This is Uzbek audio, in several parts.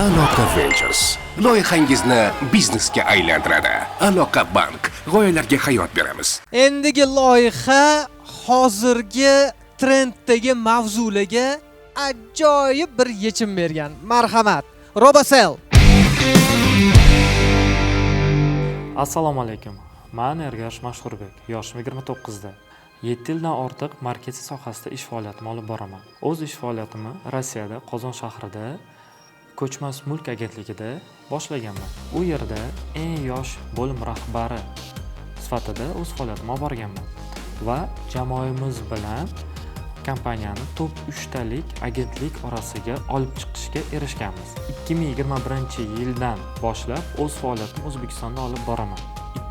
Aloqa Ventures loyihangizni biznesga aylantiradi. Aloqa Bank, g'oyalarga hayot beramiz. Endigi loyiha hozirgi trenddagi mavzularga ajoyib bir yechim bergan. Marhamat, Robosell. Assalomu alaykum. Man Ergash Mashhurbek, yoshim 29 da. 7 yildan ortiq marketing sohasida ish faoliyatimni olib boraman. O'z ish faoliyatimni Rossiyada, Qozon shahrida ko'chmas mulk agentligida boshlaganman. U yerda eng yosh bo'lim rahbari sifatida o'z faoliyatimni olib borganman va jamoamiz bilan kompaniyani top 3 talik agentlik orasiga olib chiqishga erishganmiz. 2021-yildan boshlab o'z faoliyatimni O'zbekistonda olib boraman.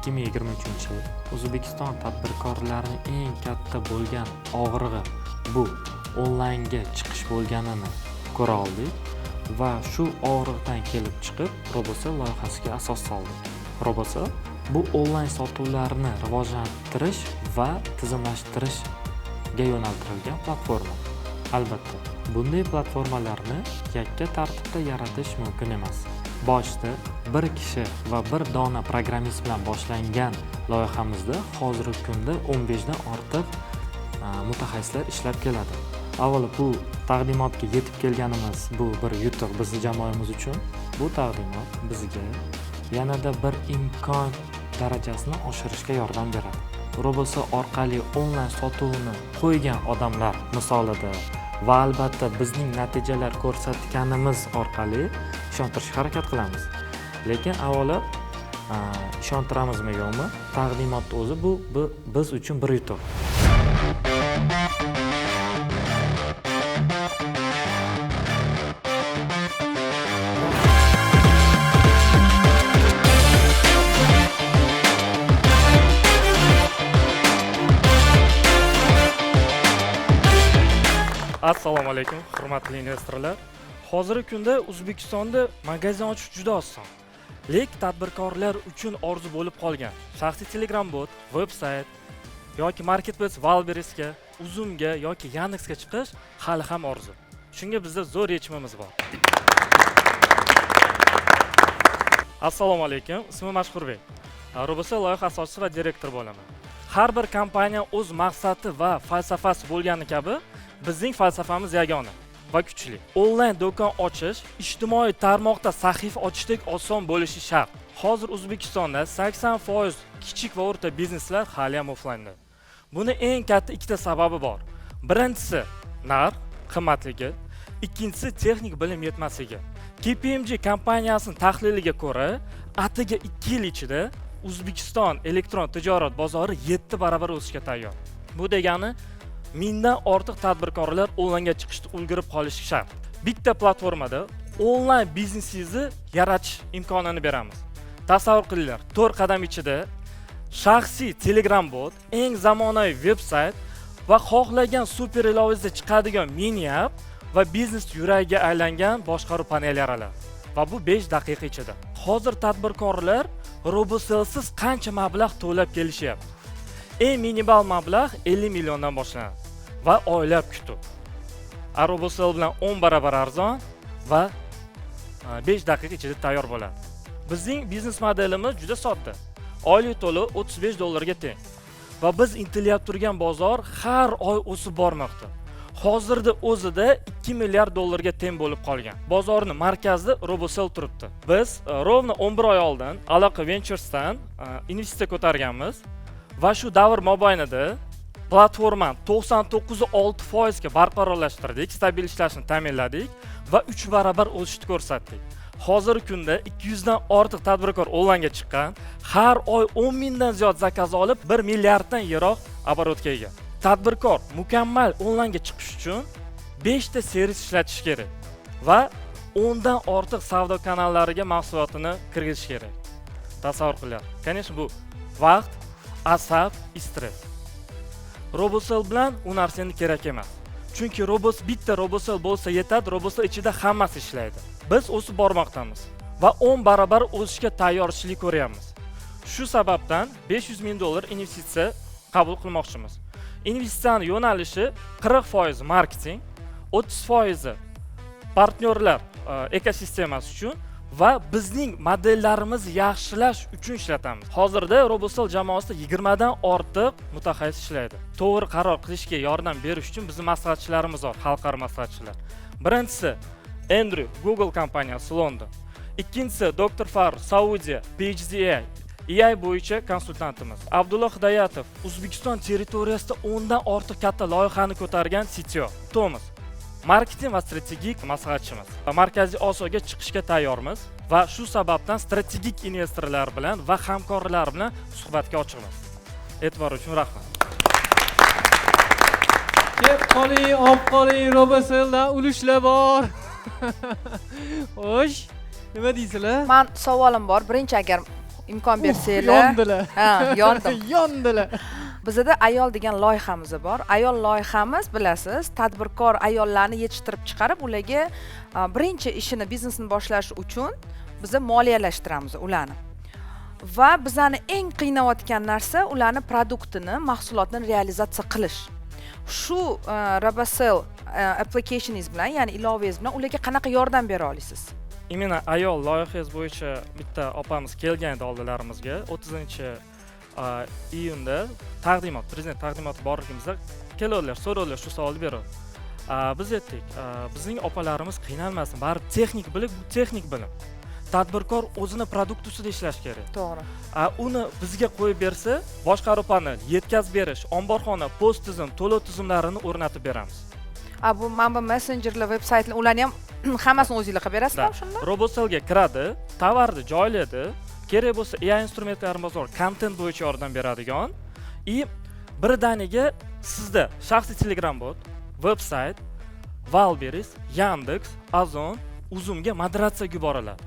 2023-yil O'zbekiston tadbirkorlarining eng katta bo'lgan og'rig'i bu onlaynga chiqish bo'lganini ko'ra oldik va shu og'riqdan kelib chiqib Robosell loyihasiga asos soldik. Robosell bu onlayn sotuvlarni rivojlantirish va tizimlashtirishga yo'naltirilgan platforma. Albatta, bunday platformalarni yakka tartibda yaratish mumkin emas. Boshida bir kishi va bir dona programmist bilan boshlangan loyihamizda hozirgi kunda 15 dan ortiq mutaxassislar ishlab keladi. Avvalo bu taqdimotga yetib kelganimiz bu bir yutuq bizni jamoamiz uchun. Bu taqdimot bizga yanada bir imkon darajasini oshirishga yordam beradi. Robosell orqali onlayn sotuvni qo'ygan odamlar misolida va albatta bizning natijalar ko'rsatganimiz orqali ishontirishga harakat qilamiz. Lekin avvalo ishontiramizmi yo'qmi, taqdimotni o'zi bu biz uchun bir yutuq. Assalomu alaykum, hurmatli investorlar. Hozirgi kunda O'zbekistonda magazin ochish juda oson. Lekin tadbirkorlar uchun orzu bo'lib qolgan shaxsiy Telegram bot, veb-sayt yoki marketplace Wildberriesga, Uzumga yoki Yandexga chiqish hali ham orzu. Shunga bizda zo'r yechimimiz bor. Assalomu alaykum, ismim Mashhurbek. Robosell loyiha asoschisi va direktor bo'laman. Har bir kompaniya o'z maqsadi va falsafasi bo'lgani kabi bizning falsafamiz yagona va kuchli. Onlayn do'kon ochish ijtimoiy tarmoqda sahifa ochishdek oson bo'lishi shart. Hozir O'zbekistonda 80% kichik va o'rta bizneslar hali ham offlaynda. Buni eng katta ikkita sababi bor. Birinchisi narx qimmatligi, ikkinchisi texnik bilim yetmasligi. KPMG kompaniyasining tahliliga ko'ra, atigi 2 yil ichida O'zbekiston elektron tijorat bozori 7 barobar o'sishga tayyor. Bu degani mingdan ortiq tadbirkorlar onlaynga chiqishda ulgurib qolishi shart. Bitta platformada onlayn biznesingizni yaratish imkonini beramiz. Tasavvur qilinglar, 4 qadam ichida shaxsiy Telegram bot, eng zamonaviy veb-sayt va xohlagan super ilovangizda chiqadigan mini app va biznes yuragiga aylangan boshqaruv paneli yaraladi. Va bu 5 daqiqa ichida. Hozir tadbirkorlar Robosellsiz qancha mablag' to'lab kelishyapti? Eng minimal mablag' 50 milliondan boshlanadi va oylab kutuv. A Robosell bilan 10 barobar arzon va 5 daqiqa ichida tayyor bo'ladi. Bizning biznes modelimiz juda sodda. Oylik to'lov 35 dollarga teng. Va biz intilyapti turgan bozor har oy o'sib bormoqda. Hozirda o'zida 2 milliard dollarga teng bo'lib qolgan. Bozorning markazida Robosell turibdi. Biz ровно 11 oy oldin Aloqa Ventures'dan investitsiya ko'targanmiz va shu davr mobaynida platformani 99,6% ga barqarorlashtirdik, stabil ishlashini ta'minladik va 3 barobar o'sishni ko'rsatdik. Hozirgi kunda 200 dan ortiq tadbirkor onlaynga chiqqan, har oy 10 mingdan ziyod zakaz olib, 1 milliarddan yiroq оборот ga ega. Tadbirkor mukammal onlaynga chiqish uchun 5 ta servis ishlatish kerak va 10 dan ortiq savdo kanallariga mahsulotini kirgizish kerak. Tasavvur qilinglar. Конечно, bu vaqt, asab, stress. Robosell bilan u narsa endi kerak emas. Chunki bitta Robosell bo'lsa yetadi, Robosell ichida hammasi ishlaydi. Biz o'sib bormoqdamiz va 10 barobar o'sishga tayyorchilik ko'ryapmiz. Shu sababdan 500 ming dollar investitsiya qabul qilmoqchimiz. Investitsiyani yo'nalishi 40% marketing, 30% partnyorlar. Ekosistemasi uchun va bizning modellarimizni yaxshilash uchun ishlatamiz. Hozirda Robosell jamoasida 20 dan ortiq mutaxassis ishlaydi. To'g'ri qaror qilishga yordam berish uchun bizni maslahatchilarimiz bor, xalqaro maslahatchilar. Birinchisi Endryu, Google kompaniyasi, London. Ikkinchisi doktor Farruh, Saudiya, PhD AI, AI bo'yicha konsultantimiz. Abdulloh Hidoyatov, O'zbekiston territoriyasida 10 dan ortiq katta loyihani ko'targan CTO. Tomas, marketing va strategik maslahatchimiz. Markaziy Osiyoga chiqishga tayyormiz va shu sababdan strategik investorlar bilan va hamkorlar bilan suhbatga ochiqmiz. E'tibor uchun rahmat. Kelib qoling, olib qoling, Roboselldan ulushlar bor. Xo'sh, nima deysizlar? Man savolim bor birinchi, agar imkon bersanglar. Yondilar. Ha, yondim. Yondilar. Bizada ayol degan loyihamiz bor. Ayol loyihamiz, bilasiz, tadbirkor ayollarni yetishtirib chiqarib, ularga birinchi ishini, biznesini boshlash uchun biza moliyalashtiramiz ularni. Va bizani eng qiynayotgan narsa ularni produktini, mahsulotini realizatsiya qilish. Shu Robosell applicationingiz bilan, ya'ni ilovangiz bilan ularga qanaqa yordam bera olasiz? Именно ayol loyihangiz bo'yicha bitta opamiz kelgan edi oldilarimizga 30 iyunda taqdimot, prezident taqdimoti borligimizda keluvdilar, so'rovdilar, shu savolni beruvdi. Biz aytdik, bizning opalarimiz qiynalmasin, baribir texnik bilim bu texnik bilim, tadbirkor o'zini produkt ustida ishlashi kerak. Uni bizga qo'yib bersa, boshqaruv panel, yetkazib berish, omborxona, POS tizim, to'lov tizimlarini o'rnatib beramiz. A bu mana bu messenjerlar, veb saytlar, ularni ham hammasini o'zinglar qilib berasizlarmi Да. shunda? Roboselga kiradi, tovarni joylaydi, kerak bo'lsa AI instrumentlarimiz bor, kontent bo'yicha yordam beradigan, и birdaniga sizda shaxsiy Telegram bot, veb sayt, Wildberries, Yandex, Ozon, Uzumga moderatsiya yuboriladi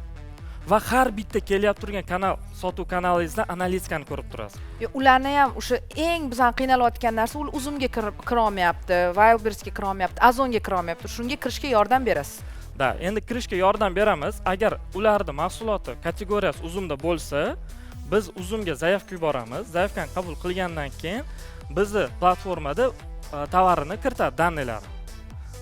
va har bitta kelyapti turgan kanal, sotuv kanalingizdan analitikani ko'rib turasiz. Yo, ularni ham o'sha eng bizani qiynalayotgan narsa, u Uzumga kirib kirolmayapti, Wildberriesga kirolmayapti, Ozonga kirolmayapti. Shunga kirishga yordam berasiz? Да, endi kirishga yordam beramiz. Agar ularni mahsuloti kategoriyasi Uzumda bo'lsa, biz Uzumga заявка yuboramiz. Заявка ni qabul qilgandan keyin bizni platformada tovarini kiritadi, данный larni.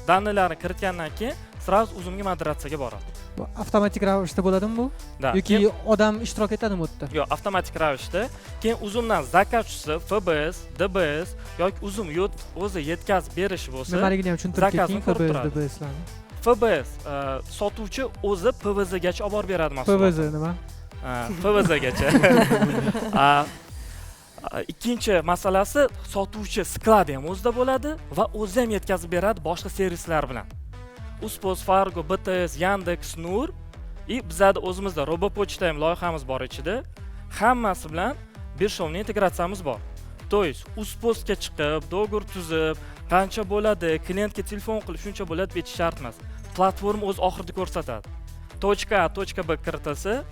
Данный larni kiritgandan keyin сразу Uzumga moderatsiyaga boradi. Bu avtomatik ravishda bo'ladimi bu? Да. Yoki odam ishtirok etadimi u yerda? Yo'q, avtomatik ravishda. Keyin Uzumdan заказ tushsa, FBS, DBS yoki Uzum o'zi yetkazib berishi bo'lsa, Nimaligini ham tushuntirib заказ ni keting, ko'rib FBS, turadi. DBSlarni. FBS sotuvchi o'zi ПВЗ gacha olib borib beradi mahsulotni. PVZ nima? ПВЗ gacha. Ikkinchi masalasi, sotuvchi склад i ham o'zida bo'ladi va o'zi ham yetkazib beradi boshqa servislar bilan. Uzpost, Fargo, BTS, Yandex, Nur и bizada o'zimizda Robopochta ham loyihamiz bor ichida. Hammasi bilan бесшовный integratsiyamiz bor. То есть Uzpostga chiqib, договор tuzib, qancha bo'ladi, klientga telefon qilib shuncha bo'ladi deb aytish shart emas. Platforma o'zi oxirida ko'rsatadi. Точка А, точка Б kiritilsa,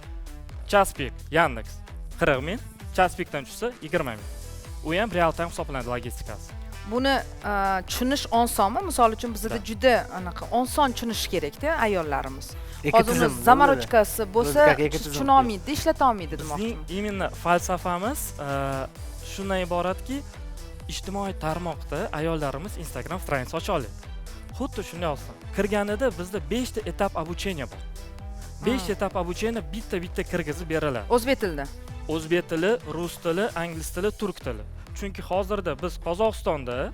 час пик Yandex 40 ming, час пик dan tushsa 20 ming. U ham real time hisoblanadi logistikasi. Buni tushunish osonmi? Misol uchun, bizada Да. juda anaqa oson tushunishi kerakda ayollarimiz. Eki Hozir uni tizim, заморочка si bo'lsa, O'zi как eki tizim. tushunolmaydi, ishlata olmaydi Bizning demoqchiman. именно falsafamiz shundan iboratki, ijtimoiy tarmoqda ayollarimiz Instagram страница ocha oladi. Xuddi shunday oson. Kirganida bizda 5 ta этап обучения bor. 5 ta этап обучения bitta bitta kirgizib beriladi. O'zbek tilida? O'zbek tili, rus tili, ingliz tili, turk tili. Chunki hozirda biz Qozog'istonda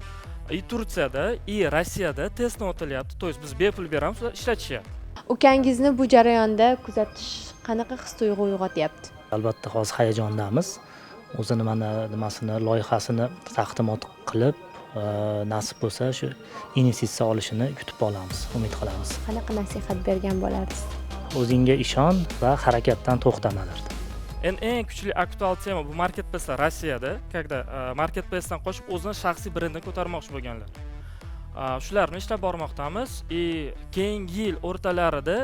и Turkiyada, и Rossiyada testdan o'tilyapti. То есть biz bepul beramiz, ular ishlatishyapti. Ukangizni bu jarayonda kuzatish qanaqa his tuyg'u uyg'otyapti? Albatta, hozir hayajondamiz. O'zini mana nimasini, loyihasini taqdimot qilib, nasib bo'lsa, shu investitsiya olishini kutib qolamiz, umid qilamiz. Qanaqa nasihat bergan bo'lardingiz? O'zingga ishon va harakatdan to'xtama derdi. Endi eng kuchli aktual tema bu marketplacelar Rossiyada, когда marketplacedan qochib o'zini shaxsiy brendini ko'tarmoqchi bo'lganlar. Shularni ishlab bormoqdamiz и keyingi yil o'rtalarida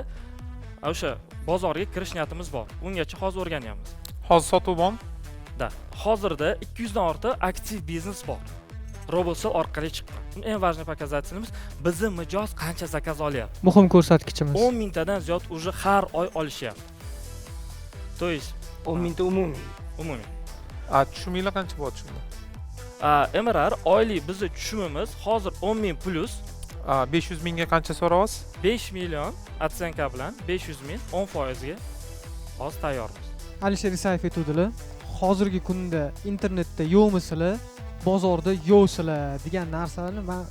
o'sha bozorga kirish niyatimiz bor. Ungacha hozir o'rganyapmiz. Hozir sotuv bormi? Да, hozirda 200 dan ortiq aktiv biznes bor. Robosell orqali chiqqan. Eng важный показатель imiz, bizni mijoz qancha заказ olyapti. Muhim ko'rsatkichimiz. 10 mingtadan ziyod уже har oy olishyapti. То есть 10 mingta umumiy? Umumiy. A tushuminglar qancha bo'ladi shunda? MRR, oylik bizni tushumimiz hozir 10 ming plyus. 500 mingga qancha so'rayapsiz? 5 million оценка bilan 500 ming, 10 foizga hozir tayyormiz. Alisher Isayev aytuvdilar, hozirgi kunda internetda yo'qmisizlar, bozorda yo'qsizlar degan narsani man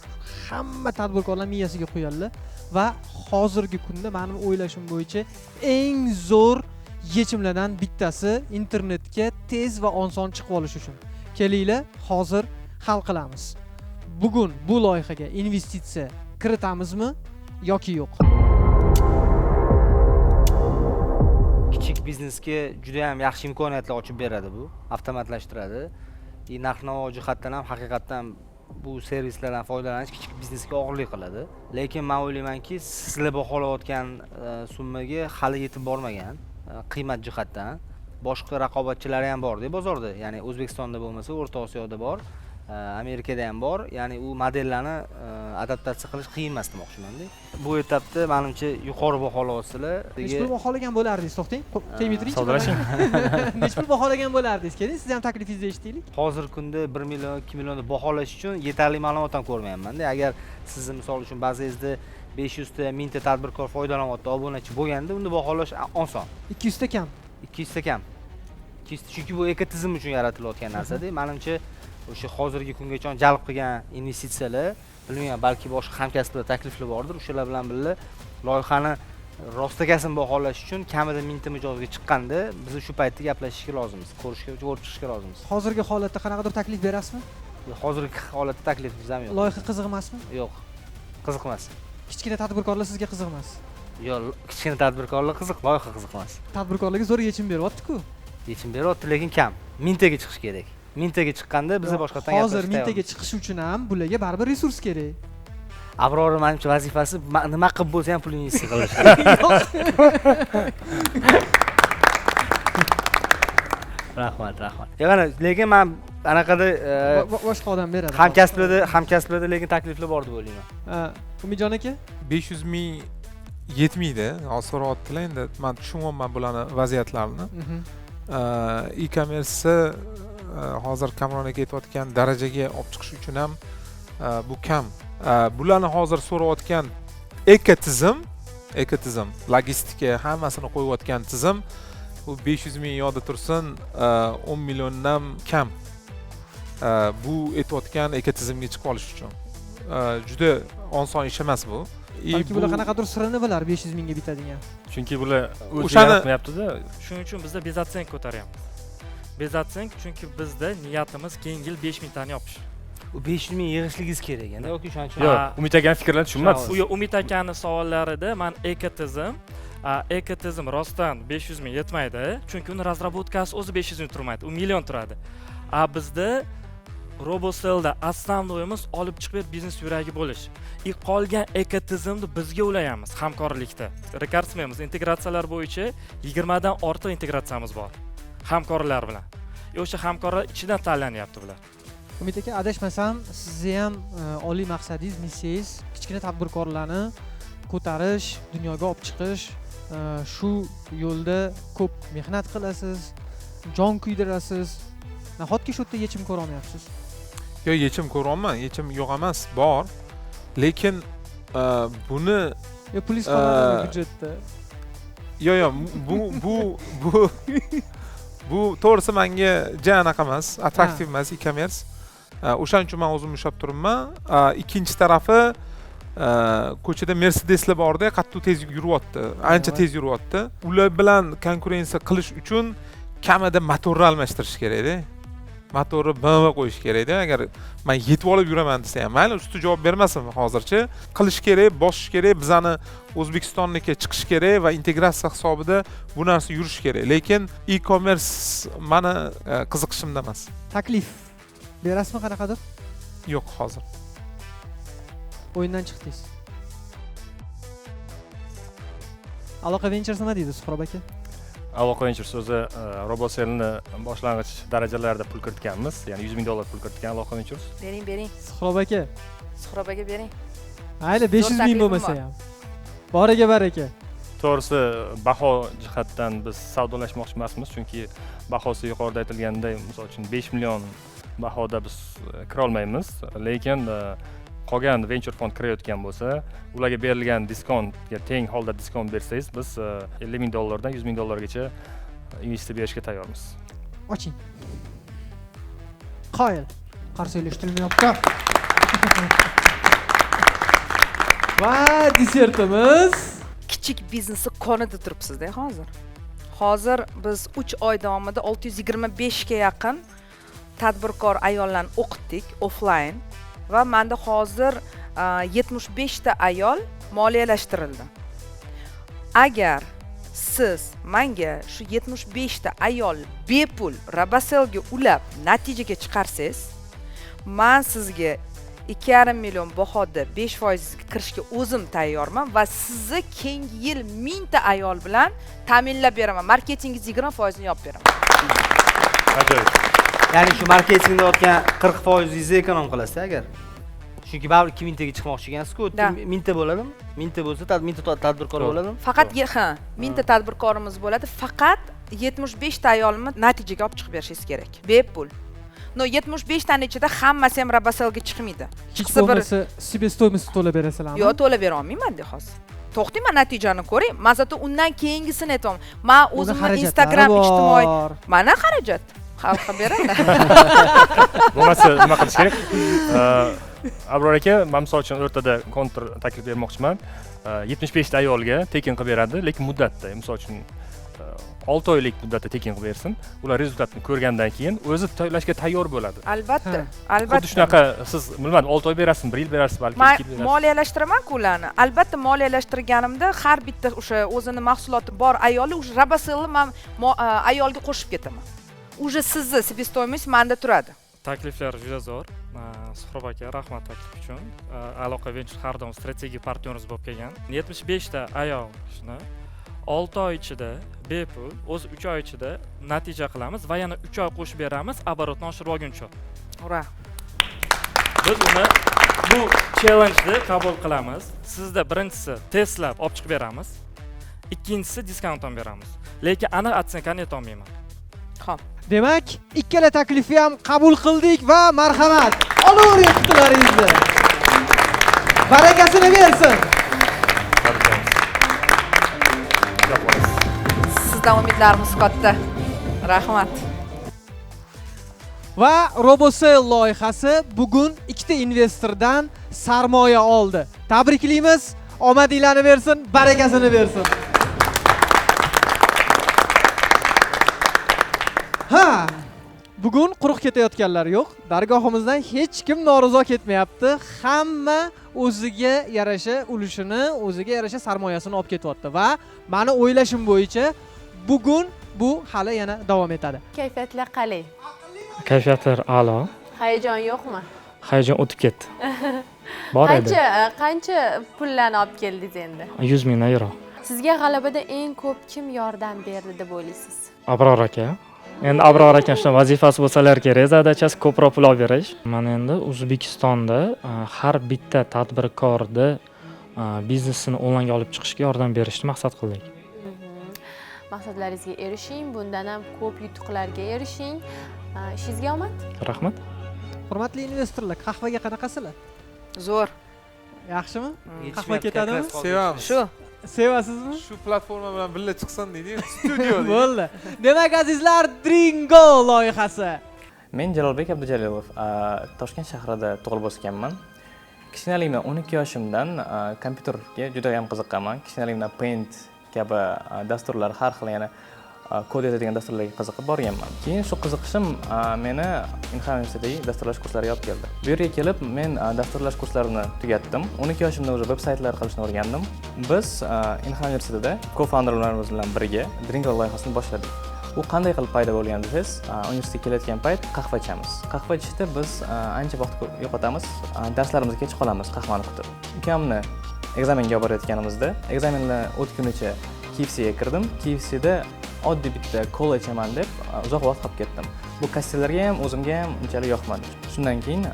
hamma tadbirkorlar miyasiga qo'yadilar va hozirgi kunda mening o'ylashim bo'yicha eng zo'r yechimlardan bittasi internetga tez va oson chiqib olish uchun. Kelinglar, hozir hal qilamiz. Bugun bu loyihaga investitsiya kiritamizmi yoki yo'q? Kichik biznesga juda ham yaxshi imkoniyatlar ochib beradi bu, avtomatlashtiradi. Narx-navo jihatdan ham haqiqatdan bu servislardan foydalanish kichik biznesga og'irlik qiladi. Lekin men o'ylaymanki, sizlar baholayotgan summaga hali yetib bormagan qiymat jihatdan. Boshqa raqobatchilari ham bor-da bozorda. Ya'ni O'zbekistonda bo'lmasa, O'rta Osiyoda bor, Amerikada ham bor. Ya'ni u modellarni adaptatsiya qilish qiyin emas demoqchiman-da. Bu etapda menimcha yuqori baholayapsizlar. Necha pul baholagan bo'lardingiz? To'xtang, tegmay. Savdolashing. Necha pul baholagan bo'lardingiz? Keling, siz ham taklifingizni eshitaylik. Hozirgi kunda 1 million, 2 million deb baholash uchun yetarli ma'lumot ham ko'rmayapman-da. Agar sizni misol uchun bazangizda 500 ta, 1000 ta tadbirkor foydalanyapti, obunachi bo'lganda unda baholash oson. 200 ta kam. 200 ta kam. 200 ta, chunki bu ekotizim uchun yaratilayotgan narsa-da. Menimcha o'sha hozirgi kungacha jalb qilgan investitsiyalar, bilmayman, balki boshqa hamkasblar takliflar bordir, o'shalar bilan birga loyihani rostakasin baholash uchun kamida 1000 ta mijozga chiqqanda biz shu paytda gaplashishga lozimmiz, ko'rishga, ko'rib chiqishga lozimmiz. Hozirgi holatda qanaqadir taklif berasizmi? Hozirgi holatda taklifimiz ham yo'q. Loyiha qiziq emasmi? Yo'q, qiziq emas. Kichkina tadbirkorlar sizga qiziq emas? Yo'q, kichkina tadbirkorlar qiziq, loyiha qiziq emas. Tadbirkorlarga zo'r yechim beryapti-ku. Yechim beryapti, lekin kam. 1000 taga chiqish kerak. 1000 taga chiqqanda biz boshqatdan hozir 1000 taga chiqish uchun ham bularga baribir resurs kerak. Abrorning menimcha vazifasi nima qilib bo'lsa ham pul investitsiya qilish. Rahmat, rahmat. Ya'ni lekin men anaqada boshqa odam beradi. Hamkasblarda lekin takliflar bor deb o'ylayman. Umidjon aka, 500 ming yetmaydi. Hozir so'rayaptilar, endi men tushunyapman bularni vaziyatlarini. E-commerce hozir Kamron aka aytayotgan darajaga olib chiqish uchun ham bu kam. Bularni hozir so'rayotgan ekotizim, logistika hammasini qo'yayotgan tizim bu 500 ming yo'qda tursin, 10 milliondan kam. Bu aytayotgan ekotizimga chiqib olish uchun juda oson ish emas bu. Balki bular qanaqadir sirini bilar 500 mingga bitadigan. Chunki bular o'zi yaratmayapti-da. Shuning uchun bizda bez оценка ko'taryapmiz. Bez оценка, chunki bizda niyatimiz keyingi yil 5000 tani yopish. U 500 ming yig'ishligingiz kerak endi yoki o'shaning uchun. Yo'q, Umid akani fikrlarini tushunmadingiz. Yo'q, Umid akani savollarida men ekotizim rostdan 500 ming yetmaydi, chunki uni разработкasi o'zi 500 ming turmaydi, u million turadi. A bizda RoboSellda основнойimiz olib chiqib berib biznes yuragi bo'lish. Qolgan ekotizimni bizga ulayamiz hamkorlikda. Rekordsmenimiz integratsiyalar bo'yicha 20 dan ortiq integratsiyamiz bor hamkorlar bilan. O'sha hamkorlar ichidan tanlanyapti bular. Umid aka, adashmasam, sizni ham oliy maqsadingiz, missiyangiz kichkina tadbirkorlarni ko'tarish, dunyoga olib chiqish. Shu yo'lda ko'p mehnat qilasiz, jon kuydirasiz. Nahotki shu yerda yechim ko'ra olmayapsiz? Yo'q, yechim ko'ryapman, yechim yo'q emas, bor. Lekin buni yo pulingiz qoladi byudjetda. Yo'q, bu bu to'g'risi menga ja anaqa emas, attraktiv emas e-commerce. O'shaning uchun men o'zim ushlab turibman. Ikkinchi tarafi ko'chada Mercedeslar borda, qattiq tez yuryapti, ancha tez yuryapti. Ular bilan konkurensiya qilish uchun kamida motorni almashtirish kerakda. Motorni BMW qo'yish kerakda. Agar men yetib olib yuraman desa ham, mayli, usti javob bermasin hozircha. Qilish kerak, bosish kerak, bizani O'zbekistonniki chiqish kerak va integratsiya hisobida bu narsa yurish kerak. Lekin e-commerce meni qiziqishimda emas. Taklif berasizmi qanaqadir? Yo'q, hozir. O'yindan chiqdingiz. Aloqa Ventures nima deydi Suhrob aka? Aloqa Ventures o'zi RoboSellni boshlang'ich darajalarida pul kiritganmiz, ya'ni $100 ming pul kiritgan Aloqa Ventures. Bering, bering. Suhrob aka. Suhrob aka bering. Mayli, 500 ming bo'lmasa ham. Boriga baraka. To'g'risi, baho jihatdan biz savdolashmoqchi emasmiz, chunki bahosi yuqorida aytilganday, misol uchun 5 million bahoda biz kira olmaymiz, lekin Qolgan venchur fond kirayotgan bo'lsa, ularga berilgan diskontga teng holda diskont bersangiz, biz 50 ming dollardan 100 ming dollargacha investitsiya berishga tayyormiz. Oching. Qoyil. Qarsaklar eshitilmayapti. Va desertimiz. Kichik biznesni konida turibsiz-da hozir. Hozir biz 3 oy davomida 625 ga yaqin tadbirkor ayollarni o'qitdik offline va menda hozir 75 ta ayol moliyalashtirildi. Agar siz menga shu 75 ta ayol bepul Roboselga ulab natijaga chiqarsangiz, men sizga 2,5 million bahoda 5% kirishga o'zim tayyorman va sizni keyingi yil 1000 ta ayol bilan ta'minlab beraman. Marketingingiz 20% ni yopib beraman. Ajoyib. Ya'ni shu marketingda o'tgan 40% ekonom qilasiz agar. Chunki baribir 2000 taga chiqmoqchi ekansizku, 1000 ta bo'ladimi? 1000 ta bo'lsa, 1000 ta tadbirkor bo'ladimi? Faqat ha, 1000 ta tadbirkorimiz bo'ladi. Faqat 75 ta ayolni natijaga olib chiqib berishingiz kerak. Bepul. No 75 tani ichida hammasi ham Roboselga chiqmaydi. Hech bo'lmasa себестоимость to'lab berasizlarmi? Yo'q, to'lab bera olmayman-da hozir. To'xtang, men natijani ko'ray. Men zato undan keyingisini aytaman. Men o'zimni Instagram ijtimoiy mana xarajat xalqqa beradi. Bo'lmasa nima qilish kerak? Abror aka, men misol uchun o'rtada kontr taklif bermoqchiman. 75 ta ayolga tekin qilib beradi, lekin muddatda, misol uchun 6 oylik muddatda tekin qilib bersin. Ular rezultatni ko'rgandan keyin o'zi to'lashga tayyor bo'ladi. Albatta, albatta. Xuddi shunaqa siz bilmadim, 6 oy berasizmi, 1 yil berasiz, balki 2 yil berasiz. Moliyalashtiramaku ularni. Albatta moliyalashtirganimda har bitta o'sha o'zini mahsuloti bor ayolni o'sha Roboselni men ayolga qo'shib ketaman. Уже sizni себестоимость menda turadi. Takliflar juda zo'r. Suhrob aka, rahmat taklif uchun. Aloqa Venture har doim strategik partnerimiz bo'lib kelgan. 75 ta ayol shuni 6 oy ichida bepul, o'zi 3 oy ichida natija qilamiz va yana 3 oy qo'shib beramiz, оборотni oshirib olguncha. Ura. Biz uni bu challenge-ni qabul qilamiz. Sizda birinchisi testlab olib chiqib beramiz. Ikkinchisi diskont ham beramiz. Lekin aniq otsenkani ayta olmayman. Xo'p. Demak, ikkala taklifni ham qabul qildik va marhamat. Olavering qutilaringizni. Barakasini bersin. Sizdan umidlarimiz katta. Rahmat. Va Robosel loyihasi bugun ikkita investordan sarmoya oldi. Tabriklaymiz. Omadinglarni bersin, barakasini bersin. Ha, bugun quruq ketayotganlar yo'q. Dargohimizdan hech kim norizo ketmayapti. Hamma o'ziga yarasha ulushini, o'ziga yarasha sarmoyasini olib ketyapti va meni o'ylashim bo'yicha bugun bu hali yana davom etadi. Kayfiyatlar qalay? Kayfiyatlar a'lo. Hayajon yo'qmi? Hayajon o'tib ketdi. Bor edi. Qancha pullarni olib keldingiz endi? 100 mingdan euro. Sizga g'alabada eng ko'p kim yordam berdi deb o'ylaysiz? Abror aka. Endi Abror aka shuni vazifasi bo'lsalar kerak, zadachasi ko'proq pul olib berish. Mana endi O'zbekistonda har bitta tadbirkorni biznesini onlaynga olib chiqishga yordam berishni maqsad qildik. Maqsadlaringizga erishing, bundan ham ko'p yutuqlarga erishing. Ishingizga omad. Rahmat. Hurmatli investorlar, qahvaga qanaqasizlar? Zo'r. Yaxshimi? Qahva ketadimi? Sevamiz. Shu. Sevasizmi? Shu platforma bilan birga chiqsin deydi, studio deydi. Bo'ldi. Demak, azizlar, Dringo loyihasi. Men Jalolbek Abdujalilov, Toshkent shahrida tug'ilib o'sganman. Kichkinaligimdan 12 yoshimdan kompyuterga juda ham qiziqqanman. Kichkinaligimdan Paint kabi dasturlar, har xil, ya'ni kod yozadigan dasturlarga qiziqib borganman. Keyin shu qiziqishim meni Inha universitetidagi dasturlash kurslariga olib keldi. Bu yerga kelib men dasturlash kurslarini tugatdim. 12 yoshimda уже veb-saytlar qilishni o'rgandim. Biz Inha universitetida co-founderlarimiz bilan birga Dringo loyihasini boshladik. U qanday qilib paydo bo'lgan desangiz, universitetga kelayotgan payt qahva ichamiz. Qahva ichishda biz ancha vaqt yo'qotamiz, darslarimizga kech qolamiz qahvani kutib. Ukamni ekzamenga olib borayotganimizda, ekzamenni o'tgunicha KFCga kirdim. KFCda oddiy bitta kola ichaman deb uzoq vaqt qolib ketdim. Bu kassirlarga ham, o'zimga ham unchalik yoqmadi. Shundan keyin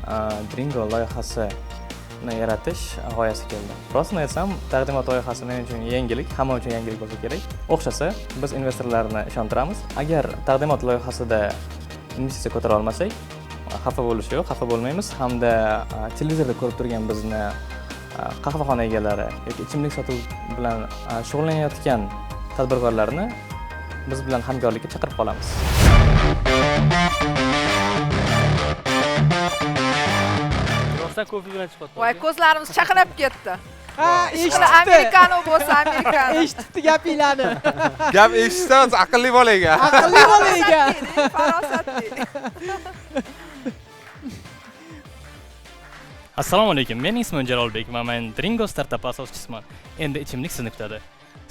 Dringo loyihasini yaratish g'oyasi keldi. Rostini aytsam, taqdimot loyihasi men uchun yangilik, hamma uchun yangilik bo'lsa kerak. O'xshasa, biz investorlarni ishontiramiz. Agar taqdimot loyihasida investitsiya ko'tara olmasak, Xafa bo'lish yo'q, xafa bo'lmaymiz. Hamda televizorda ko'rib turgan bizni qahvaxona egalari yoki ichimlik sotuv bilan shug'ullanayotgan tadbirkorlarni biz bilan hamkorlikka chaqirib qolamiz. Rostdan kofe bilan chiqyapti. Voy, ko'zlarimiz chaqnab ketdi. Ha, eshitibdi. Amerikano bo'lsa, amerikano. Eshitibdi gapinglarni. Gap eshitsangiz aqlli bola ekan. Aqlli bola ekan. Farosatli. Assalomu alaykum. Mening ismim Jalolbek va men Dringo startap asoschisiman. Endi ichimlik sizni kutadi.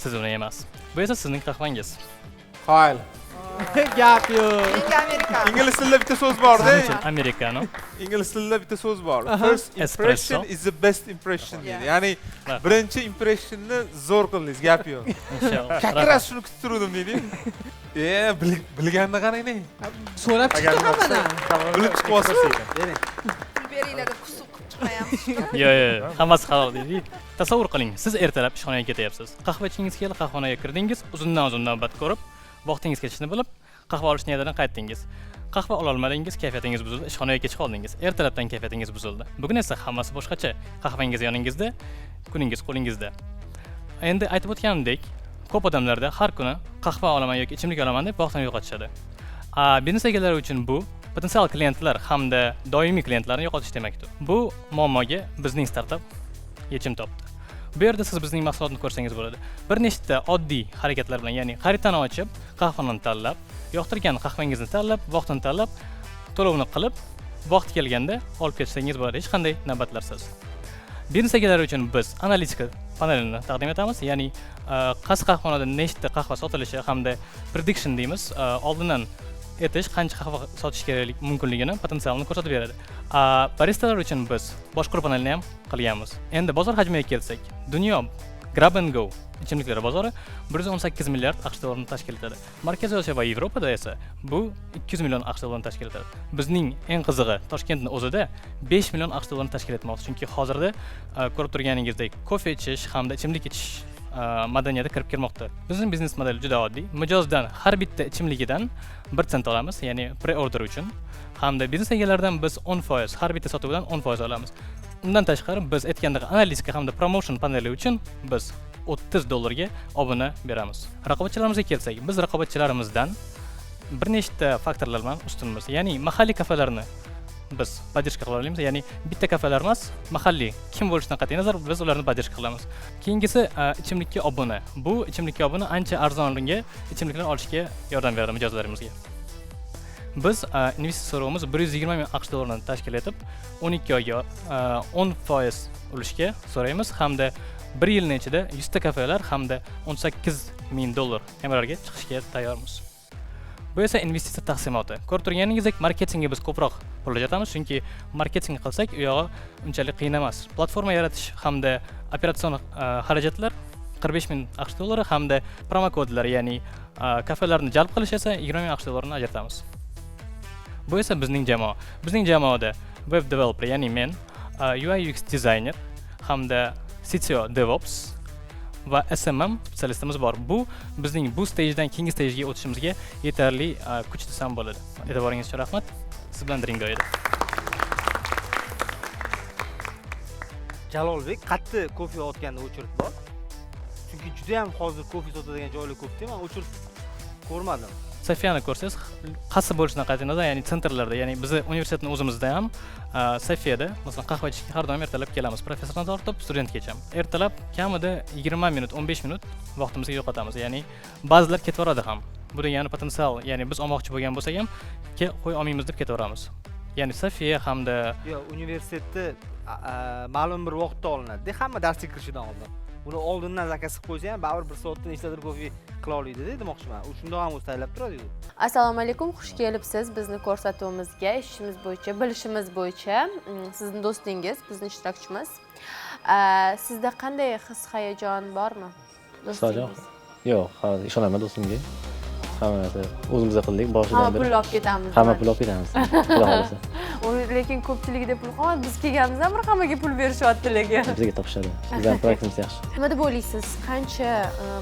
Siz uni emas. Bu esa sizning qahvangiz. Qoyil. Gap yo'q. Ingliz tilida bitta so'z bor-da. Amerikano. Ingliz tilida bitta so'z bor. First impression is the best impression deydi. Ya'ni birinchi impressionni zo'r qildingiz, gap yo'q. Как раз shuni kutib turdim deydi. Bilganini qarang. So'rab chiqdi hammadan. Bilib chiqyapsiz. Pul beringlar deb qusib chiqmayapmiz. Yo'q, yo'q, hammasi halol deydi. Tasavvur qiling, siz ertalab ishxonaga ketyapsiz. Qahva ichingiz keldi, qahvaxonaga kirdingiz, uzundan-uzun navbat ko'rib, vaqtingiz ketishini bilib, qahva olish niyatidan qaytdingiz. Qahva ola olmadingiz, kayfiyatingiz buzildi, ishxonaga kech qoldingiz. Ertalabdan kayfiyatingiz buzildi. Bugun esa hammasi boshqacha. Qahvangiz yoningizda, kuningiz qo'lingizda. Endi aytib o'tganimdek, ko'p odamlarda har kuni qahva olaman yoki ichimlik olaman deb vaqtini yo'qotishadi. Biznes egalari uchun bu potensial klientlar hamda doimiy klientlarni yo'qotish demakdir. Bu muammoga bizning startap yechim topdi. Bu yerda siz bizning mahsulotni ko'rsangiz bo'ladi. Bir nechta oddiy harakatlar bilan, ya'ni xaritani ochib, qahvani tanlab, yoqtirgan qahvangizni tanlab, vaqtini tanlab, to'lovni qilib, vaqt kelganda olib ketsangiz bo'ladi, hech qanday navbatlarsiz. Biznes egalari uchun biz analitika panelini taqdim etamiz, ya'ni qaysi qahvaxonada nechta qahva sotilishi hamda prediction deymiz, oldindan aytish qancha qahva sotish kerak mumkinligini, potensialini ko'rsatib beradi. Baristalar uchun biz boshqaruv panelini ham qilganmiz. Endi bozor hajmiga kelsak, dunyo grab and go ichimliklar bozori 118 milliard AQSh dollarini tashkil etadi. Markaziy Osiyo va Yevropada esa bu 200 million AQSh dollarini tashkil etadi. Bizning eng qizig'i Toshkentning o'zida 5 million AQSh dollarini tashkil etmoqda. Chunki hozirda ko'rib turganingizdek kofe ichish hamda ichimlik ichish madaniyati kirib kelmoqda. Bizning biznes model juda oddiy. Mijozdan har bitta ichimligidan 1 sent olamiz, ya'ni pre-order uchun. Hamda biznes egalaridan biz 10%, har bitta sotuvdan 10% olamiz. Undan tashqari biz aytgandek analitika hamda promotion paneli uchun biz $30 obuna beramiz. Raqobatchilarimizga kelsak, biz raqobatchilarimizdan bir nechta faktorlar bilan ustunmiz. Ya'ni mahalliy kafelarni biz поддержка qila olamiz, ya'ni bitta kafelar emas, mahalliy kim bo'lishidan qat'iy nazar biz ularni поддержка qilamiz. Keyingisi ichimlikka obuna. Bu ichimlikka obuna ancha arzonga ichimliklar olishga yordam beradi mijozlarimizga. Biz investitsiya so'rovimiz 120 ming AQSh dollarini tashkil etib, 12 oyga 10% ulushga so'raymiz hamda 1 yilning ichida 100 ta kafelar hamda 18 ming dollar MRRga chiqishga tayyormiz. Bu esa investitsiya taqsimoti. Ko'rib turganingizdek, marketingga biz ko'proq pul ajratamiz, chunki marketing qilsak, u yog'i unchalik qiyin emas. Platforma yaratish hamda operatsion xarajatlar 45 ming AQSh dollari hamda promokodlar, ya'ni kafelarni jalb qilish esa 20 ming AQSh dollarini ajratamiz. Bu esa bizning jamoa. Bizning jamoada web developer, ya'ni men, UI UX dizayner hamda CTO DevOps va SMM spetsialistimiz bor. Bu bizning bu stagedan keyingi stagega o'tishimizga yetarli kuch desam bo'ladi. E'tiboringiz uchun rahmat. Siz bilan Dringo edi. Jalolbek, qayerda kofe otganda o'chirib bor? Chunki juda ham hozir kofe sotadigan joylar ko'p-da, men o'chirib ko'rmadim. Sofiyani ko'rsangiz, qaysi bo'lishidan qat'iy nazar, ya'ni sentrlarda, ya'ni bizni universitetning o'zimizda ham Sofiyada, masalan, qahva ichishga har doim ertalab kelamiz. Professordan tortib studentgacha. Ertalab kamida 20 minut, 15 minut vaqtimizni yo'qotamiz. Ya'ni ba'zilar ketaveradi ham. Bu degani potensial, ya'ni biz olmoqchi bo'lgan bo'lsak ham, qo'y olmaymiz deb ketaveramiz. Ya'ni Sofiya hamda Yo'q, universitetda ma'lum bir vaqtda olinadi-da, hamma darsga kirishidan oldin. Uni oldindan zakaz qilib qo'ysa ham baribir bir soatda nechtadir kofe qila oladi-da, demoqchiman. U shundoq ham o'zi tayyorlab turadi-ku. Assalomu alaykum, xush kelibsiz bizni ko'rsatuvimizga. Eshitishimiz bo'yicha, bilishimiz bo'yicha sizni do'stingiz, bizni ishtirokchimiz. Sizda qanday his-hayajon bormi? Do'stingiz? Yo'q, hozir ishonaman do'stimga. Hamma narsa o'zimizda qildik, boshidan Hamma beri. pul olib ketamiz. Hamma pul olib ketamiz. Xudo xohlasa. Lekin ko'pchiligida pul qolmadi. Biz kelganimizdan beri hammaga pul berishyapti lekin. Bizga topishadi. Bizning proyektimiz yaxshi. Nima deb o'ylaysiz? Qancha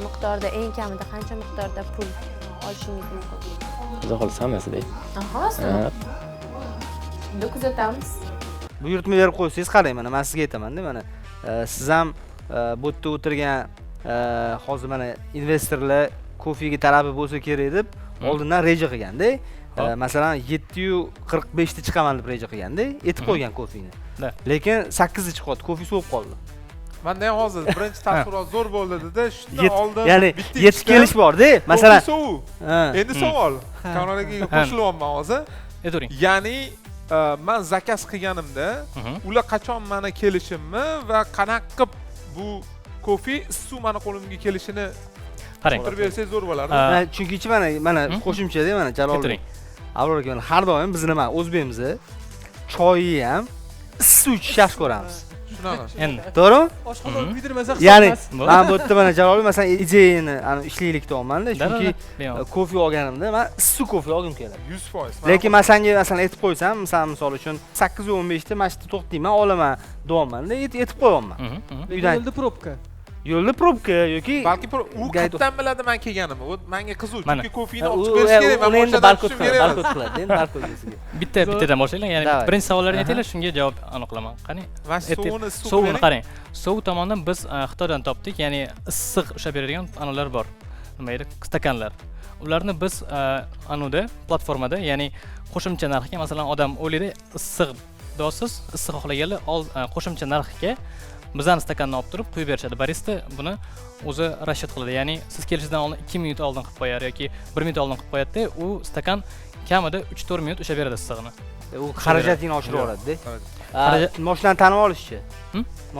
miqdorda, eng kamida qancha miqdorda pul olishingiz mumkin? Xudo xohlasa hammasi deydi. Hammasimi? Ha. Unda kuzatamiz. Buyurtma berib qo'ysangiz, qarang, mana men sizga aytaman-da, mana siz ham bu yerda o'tirgan hozir mana investorlar kofega talabi bo'lsa kerak deb oldindan reja qilganda, masalan 7:45 da chiqaman deb reja qilganda, aytib qo'ygan kofeni. Lekin 8 da chiqyapti, kofe sovib qoldi. Menda ham hozir birinchi taassurot zo'r bo'ldi dedi, shundan oldin ya'ni yetib kelish bor-da, masalan. Endi savol, Kamron akaga qo'shilyapman hozir. Aytavering. Ya'ni man zakaz qilganimda ular qachon meni kelishimni va qanaqa qilib bu kofe issiq meni qo'limga kelishini qarang. Tushuntirib bersangiz zo'r bo'lardi. Chunki mana qo'shimchada mana Jalolbek Abror aka, har doim biz nima o'zbekmiz, choyni ham issiq ichishni yaxshi ko'ramiz. Shunaqa. Endi to'g'rimi? Oshqozon kuydirmasa ya'ni men bu yerda mana Jalolbek masalan ideyani ana ishlaylik deyapman-da, chunki kofe olganimda men issiq kofe olgim keladi. 100%. Lekin men senga masalan aytib qo'ysam, masalan misol uchun 8:15 da mana shu yerda to'xtayman, olaman deyapman-da, aytib qo'yapman. Uydan yo'lda probka. Yo'lda probka yoki balki u qayerdan biladi men kelganimni? U menga qiziq, chunki kofeni olib chiqib berish kerak, men endi barkod qiladi, endi barkod o'ziga. Bitta-bittadan boshlaylik. Ya'ni birinchi savollarni aytinglar, shunga javob aniq qilaman. Qani? Sovuni qarang. Sovuq tomondan biz Xitoydan topdik, ya'ni issiq ushlab beradigan analar bor. Nima edi? Stakanlar. Ularni biz anuda, platformada, ya'ni qo'shimcha narxga, masalan, odam o'ylaydi, issiq dosiz, issiq xohlaganlar qo'shimcha narxga bizani stakanni olib turib quyib berishadi. Barista buni o'zi rashyot qiladi. Ya'ni siz kelishingizdan oldin 2 minut oldin qilib qo'yar yoki 1 minut oldin qilib qo'yadi-da, u stakan kamida 3-4 minut ushlab beradi issig'ini. U xarajatini oshirib yuboradi-da. Mashinani tanib olishchi.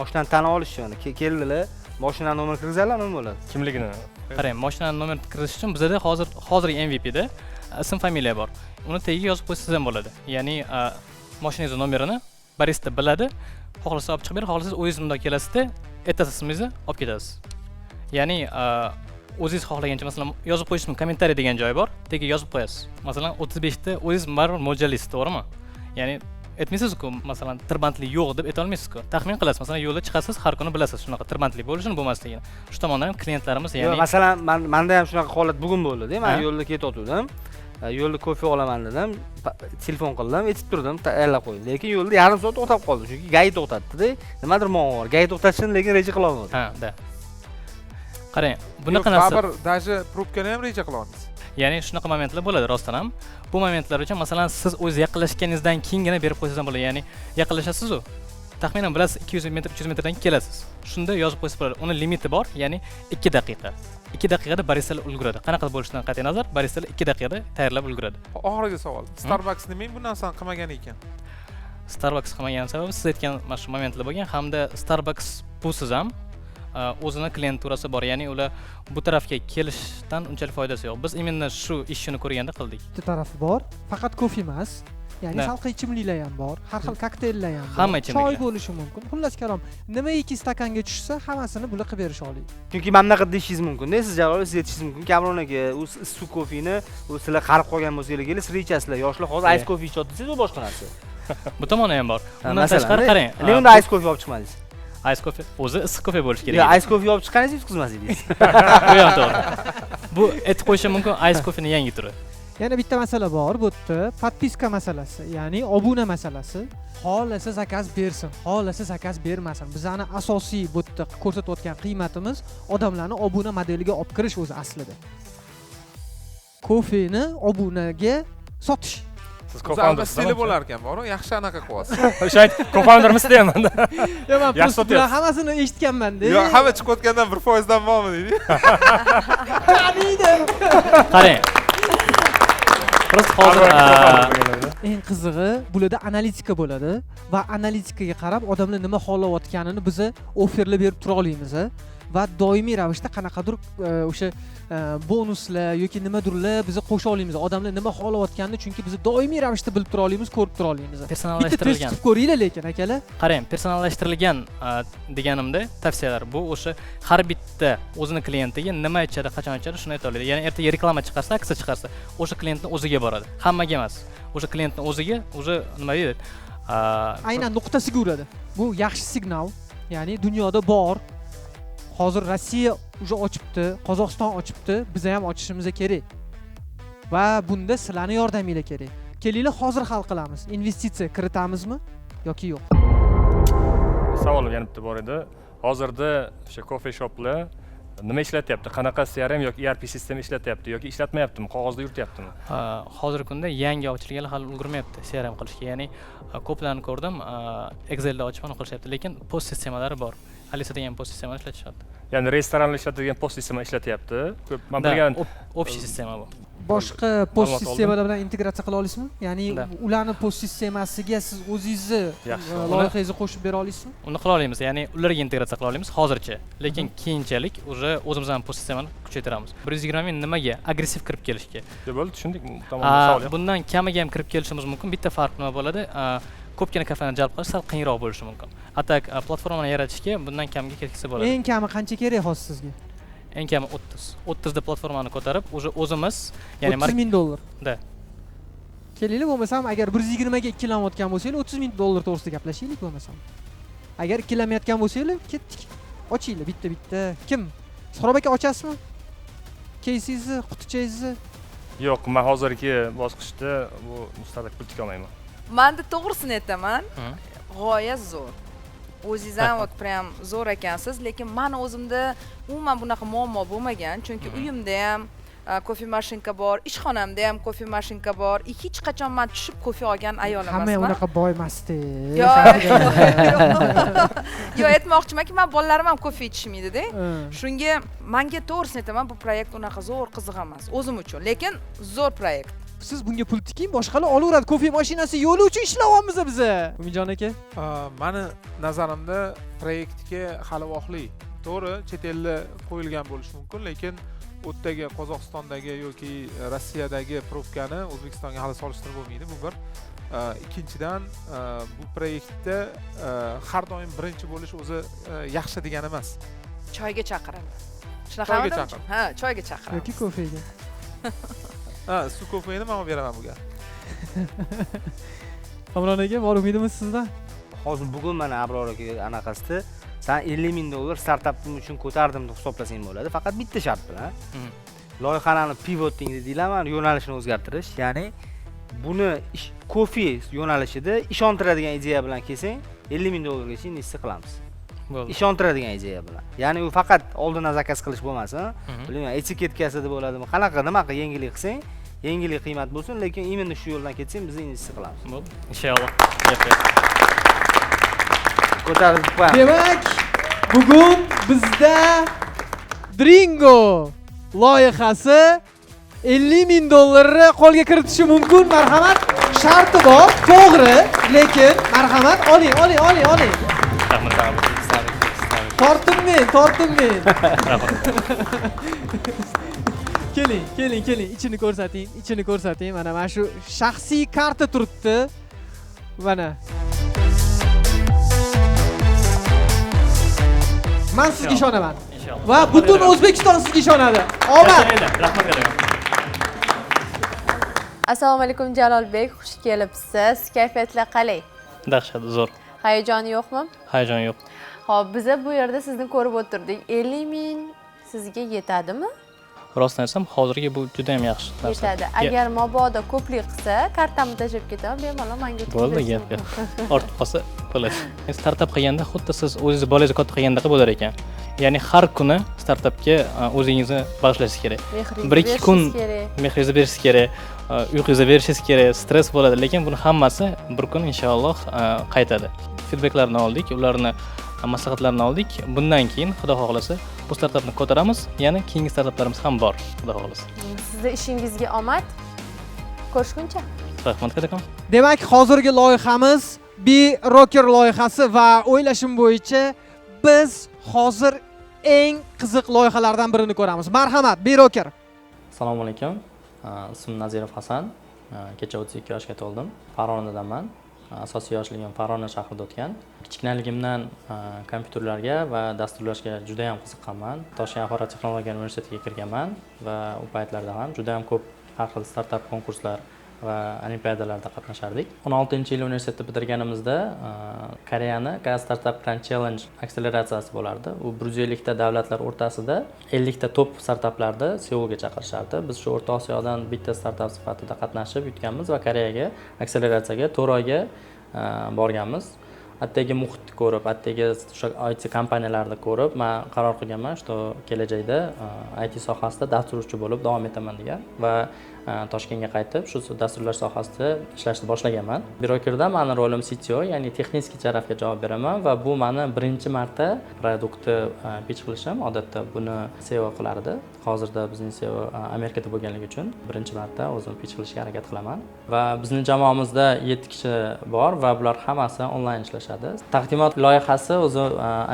Mashinani tanib olishchi mana keldilar, mashinani nomer kirgizadilar, nima bo'ladi? Kimligini. Qarang, mashinani nomer kirgizish uchun bizda hozirgi MVPda ism familiya bor. Uni tagiga yozib qo'ysangiz ham bo'ladi. Ya'ni mashinangiz nomerini barista biladi. Xohlasa olib chiqib beradi, xohlasangiz o'zingiz bundoq kelasizda, aytasiz ismingizni, olib ketasiz. Ya'ni o'zingiz xohlagancha, masalan, yozib qo'yish mumkin, kommentariy degan joyi bor, tagiga yozib qo'yasiz. Masalan, 35 ta o'zingiz baribir mo'ljallaysiz, to'g'rimi? Ya'ni aytmaysiz-ku, masalan, tirbandlik yo'q deb aytolmaysiz-ku. Taxmin qilasiz, masalan, yo'lda chiqasiz, har kuni bilasiz shunaqa tirbandlik bo'lishini, bo'lmasligini. Shu tomondan ham klientlarimiz, ya'ni masalan, menda ham shunaqa holat bugun bo'ldi-da. Men yo'lda ketayotgandim. Yo'lda kofe olaman dedim, telefon qildim, aytib turdim, tayyorlab qo'ydim. Lekin yo'lda yarim soat to'xtab qoldim, chunki GAI to'xtatdi-da. Nimadir muammo bor. GAI to'xtatishini lekin reja qila olmadim. Ha, da. Qarang, bunaqa narsa baribir даже probkani ham reja qila olmaysiz. Ya'ni shunaqa momentlar bo'ladi rostdan ham. Bu momentlar uchun masalan siz o'zingiz yaqinlashganingizdan keyingina berib qo'ysangiz ham bo'ladi. Ya'ni yaqinlashasiz-u, taxminan bilasiz 200 metr, 300 metrdan keyin kelasiz. Shunda yozib qo'ysangiz bo'ladi. Uni limiti bor, ya'ni 2 daqiqa. 2 daqiqada baristalar ulguradi. Qanaqa bo'lishidan qat'iy nazar, baristalar 2 daqiqada tayyorlab ulguradi. Oxirgi savol. Starbucks nima bu narsani qilmagan ekan? Starbucks qilmagan sababi siz aytgan mana shu momentlar bo'lgan hamda Starbucks busiz ham o'zini klienturasi bor, ya'ni ular bu tarafga kelishdan unchalik foydasi yo'q. Biz именно shu ishini ko'rganda qildik. Bitta tarafi bor, faqat kofe emas, ya'ni salqin ichimliklar ham bor, har xil kokteyllar ham bor, choy bo'lishi mumkin. Xullas kalom, nimaiki stakanga tushsa, hammasini bular qilib berish oladi. Chunki mana bunaqa deyishingiz mumkin-da, siz Jalol siz aytishingiz mumkin, Kamron aka, u issiq kofeni, u sizlar qarib qolgan bo'lsanglar, kelib sir ichasizlar, yoshlar hozir ice kofe ichyapti desangiz, u boshqa narsa. Bu tomoni ham bor. Undan tashqari qarang, nega unda ice kofe olib chiqmadingiz? Ice kofe o'zi issiq kofe bo'lishi kerak. Yo'q, ice kofe olib chiqqaningiz yutqizmas edingiz. Bu ham to'g'ri. Bu aytib qo'yishim mumkin, ice kofening yangi turi. Yana bitta masala bor bu yerda, podpiska masalasi, ya'ni obuna masalasi. Xohlasa zakaz bersin, xohlasa zakaz bermasin. Bizani asosiy bu yerda ko'rsatayotgan qiymatimiz odamlarni obuna modeliga olib kirish o'zi aslida. Kofeni obunaga sotish. Siz co-founder stili bo'lar ekan, bor-ku, yaxshi anaqa qilyapsiz. O'sha ayt, co-foundermiz deyapman. Yo'q, men bular hammasini eshitganman-da. Yo'q, hamma chiqayotgandan 1% dan bormi deydi. Taniydi. Qarang. Prosta hozir eng qizig'i bularda analitika bo'ladi va analitikaga qarab odamlar nima xohlayotganini biz offerlar berib tura olamiz va doimiy ravishda qanaqadir o'sha bonuslar yoki nimadirlar biz qo'sha olamiz. Odamlar nima xohlayotganini chunki biz doimiy ravishda bilib tura olamiz, ko'rib tura olamiz. Personallashtirilgan. Bitta test ko'ringlar lekin akalar. Qarang, personallashtirilgan deganimda tavsiyalar bu o'sha har bitta o'zini klientiga nima ichadi, qachon ichadi shuni ayta oladi. Ya'ni ertaga reklama chiqarsa, aksiya chiqarsa, o'sha klientning o'ziga boradi. Hammaga emas. O'sha klientning o'ziga o'sha nima deydi? Aynan nuqtasiga uradi. Bu yaxshi signal. Ya'ni dunyoda bor. Hozir Rossiya уже ochibdi, Qozog'iston ochibdi, biz ham ochishimiz kerak. Va bunda sizlarning yordaminglar kerak. Kelinglar, hozir hal qilamiz. Investitsiya kiritamizmi yoki yo'q? Savolim yana bitta bor edi. Hozirda o'sha kofe shoplar nima ishlatyapti? Qanaqa CRM yoki ERP sistema ishlatyapti yoki ishlatmayaptimi? Qog'ozda yurityaptimi? Hozirgi kunda yangi ochilganlar hali ulgurmayapti CRM qilishga. Ya'ni ko'plarni ko'rdim, Excelda ochib uni qilishyapti, lekin POS sistemalari bor. Alisa degan POS sistemani ishlatishyapti. Ya'ni restoranlar ishlatadigan POS sistema ishlatyapti. Ko'p men bilgan общий sistema bu. Boshqa POS sistemalar bilan integratsiya qila olasizmi? Ya'ni ularni POS sistemasiga siz o'zingizni loyihangizni qo'shib bera olasizmi? Uni qila olamiz, ya'ni ularga integratsiya qila olamiz hozircha. Lekin keyinchalik уже o'zimiz ham POS sistemani kuchaytiramiz. 120 ming nimaga agressiv kirib kelishga? Bo'ldi, tushundik. Tamom, bundan kamiga ham kirib kelishimiz mumkin. Bitta farq nima bo'ladi? Ko'pgina kafelarni jalb qilish sal qiyinroq bo'lishi mumkin. Atak platformani yaratishga bundan kamiga ketsa bo'ladi. Eng kami qancha kerak hozir sizga? Eng kami 30. 30 da platformani ko'tarib, уже o'zimiz, ya'ni $30 ming. Da. Kelinglar, bo'lmasam agar 120 ga ikkilanayotgan bo'lsanglar, $30 ming to'g'risida gaplashaylik bo'lmasam. Agar ikkilanmayotgan bo'lsanglar, ketdik. Ochinglar bitta-bitta. Kim? Suhrob aka ochasizmi? Keysingizni, qutichangizni? Yo'q, men hozirgi bosqichda bu mustaqil pul tika olmayman. Menda to'g'risini aytaman, g'oya zo'r. O'zingiz ham вот prям zo'r ekansiz, lekin meni o'zimda umuman bunaqa muammo bo'lmagan, chunki uyimda ham kofe mashinka bor, ishxonamda ham kofe mashinka bor. Hech qachon men tushib kofe olgan ayol emasman. Hamma unaqa boy emasdi. Yo'q, aytmoqchimanki, men bolalarim ham kofe ichishmaydi-da. Shunga menga to'g'risini aytaman, bu proyekt unaqa zo'r qiziq emas o'zim uchun, lekin zo'r proyekt. Siz bunga pul tiking, boshqalar olaveradi. Kofe mashinasi yo'li uchun ishlayapmiz biz. Umidjon aka, meni nazarimda proyektga hali vaqtli. To'g'ri, chet elda qo'yilgan bo'lishi mumkin, lekin u yerdagi Qozog'istondagi yoki Rossiyadagi probkani O'zbekistonga hali solishtirib bo'lmaydi, bu bir. Ikkinchidan, bu proyektda har doim birinchi bo'lish o'zi yaxshi degani emas. Choyga chaqiradi. Shunaqami? Ha, choyga chaqiramiz. Yoki kofega. Ha, suv kofeni men olib beraman buga. Kamron aka, bor umidimiz sizdan. Hozir bugun mana Abror aka anaqasida san $50 ming startapim uchun ko'tardim deb hisoblasang bo'ladi, faqat bitta shart bilan. Loyihalarni pivoting deyiladi, yo'nalishini o'zgartirish, ya'ni buni kofe yo'nalishida ishontiradigan ideya bilan kelsang, $50 ming gacha investitsiya qilamiz. Ishontiradigan ideya bilan. Ya'ni u faqat oldindan zakaz qilish bo'lmasin, bilmayman, etiketkasida bo'ladimi, qanaqa nima qilib yengillik qilsang, yengillik qiymat bo'lsin, lekin именно shu yo'ldan ketsang biz investitsiya qilamiz. Bo'ldi. Inshaalloh. Ko'tarib qo'yamiz. Demak, bugun bizda Dringo loyihasi $50 ming qo'lga kiritishi mumkin. Marhamat, sharti bor, to'g'ri, lekin marhamat, oling, oling, oling, oling. Rahmat. Tortinmang, tortinmang. Keling, keling, keling, ichini ko'rsating, ichini ko'rsating. Mana mana shu shaxsiy karta turibdi. Mana. Men sizga ishonaman. Va butun O'zbekiston sizga ishonadi. Omad. Rahmat. Assalomu alaykum Jalolbek, xush kelibsiz. Kayfiyatlar qalay? Dahshat, zo'r. Hayajon yo'qmi? Hayajon yo'q. Xo'p, biza bu yerda sizni ko'rib o'tirdik. 50 ming sizga yetadimi? Rostini aytsam, hozirgi bu juda ham yaxshi narsa. Yetadi. Agar mabodo ko'plik qilsa, kartamni tashlab ketaman, bemalol menga o'tkazib. Bo'ldi, gap yo'q. Ortib qolsa bo'ladi. Startap qilganda xuddi siz o'zingiz bolangizni katta qilgandaqa bo'lar ekan. Ya'ni har kuni startapga o'zingizni bag'ishlashingiz kerak. Bir ikki kun mehringizni berishingiz kerak, uyqungizni berishingiz kerak, stress bo'ladi, lekin buni hammasi bir kun inshaalloh qaytadi. Feedbacklarni oldik, ularni maslahatlarni oldik. Bundan keyin Xudo xohlasa bu startapni ko'taramiz, yana keyingi startaplarimiz ham bor, Xudo xohlasa. Sizni ishingizga omad. Ko'rishguncha. Rahmat kattakon. Demak, hozirgi loyihamiz Be Rocker loyihasi va o'ylashim bo'yicha biz hozir eng qiziq loyihalardan birini ko'ramiz. Marhamat, Be Rocker. Assalomu alaykum. Ismim Nazirov Hasan. Kecha 32 yoshga to'ldim. Farg'onadanman. Asosiy yoshligim Farg'ona shahrida o'tgan. Kichkinaligimdan kompyuterlarga va dasturlashga juda ham qiziqqanman. Toshkent axborot texnologiya universitetiga kirganman va u paytlarda ham juda ham ko'p har xil startap konkurslar Va olimpiadalarda qatnashardik. 16-yil universitetni bitirganimizda Koreyani K Startup Grand Challenge akseleratsiyasi bo'lardi. U 150 ta davlatlar o'rtasida 50 ta top startaplarni Seulga chaqirishardi. Biz shu O'rta Osiyodan bitta startap sifatida qatnashib yutganmiz va Koreyaga akseleratsiyaga 4 oyga borganmiz. Atdagi muhitni ko'rib, atdagi o'sha IT kompaniyalarni ko'rib, man qaror qilganman, что kelajakda IT sohasida dasturchi bo'lib davom etaman degan va Toshkentga qaytib shu dasturlash sohasida ishlashni boshlaganman. Birokerda mani rolim CTO, ya'ni texnik tarafga javob beraman va bu mani birinchi marta produktni pitch qilishim. Odatda buni CEO qilardi. Hozirda bizning CEO Amerikada bo'lganligi uchun birinchi marta o'zim pitch qilishga harakat qilaman. Va bizning jamoamizda 7 kishi bor va bular hammasi onlayn ishlashadi. Taqdimot loyihasi o'zi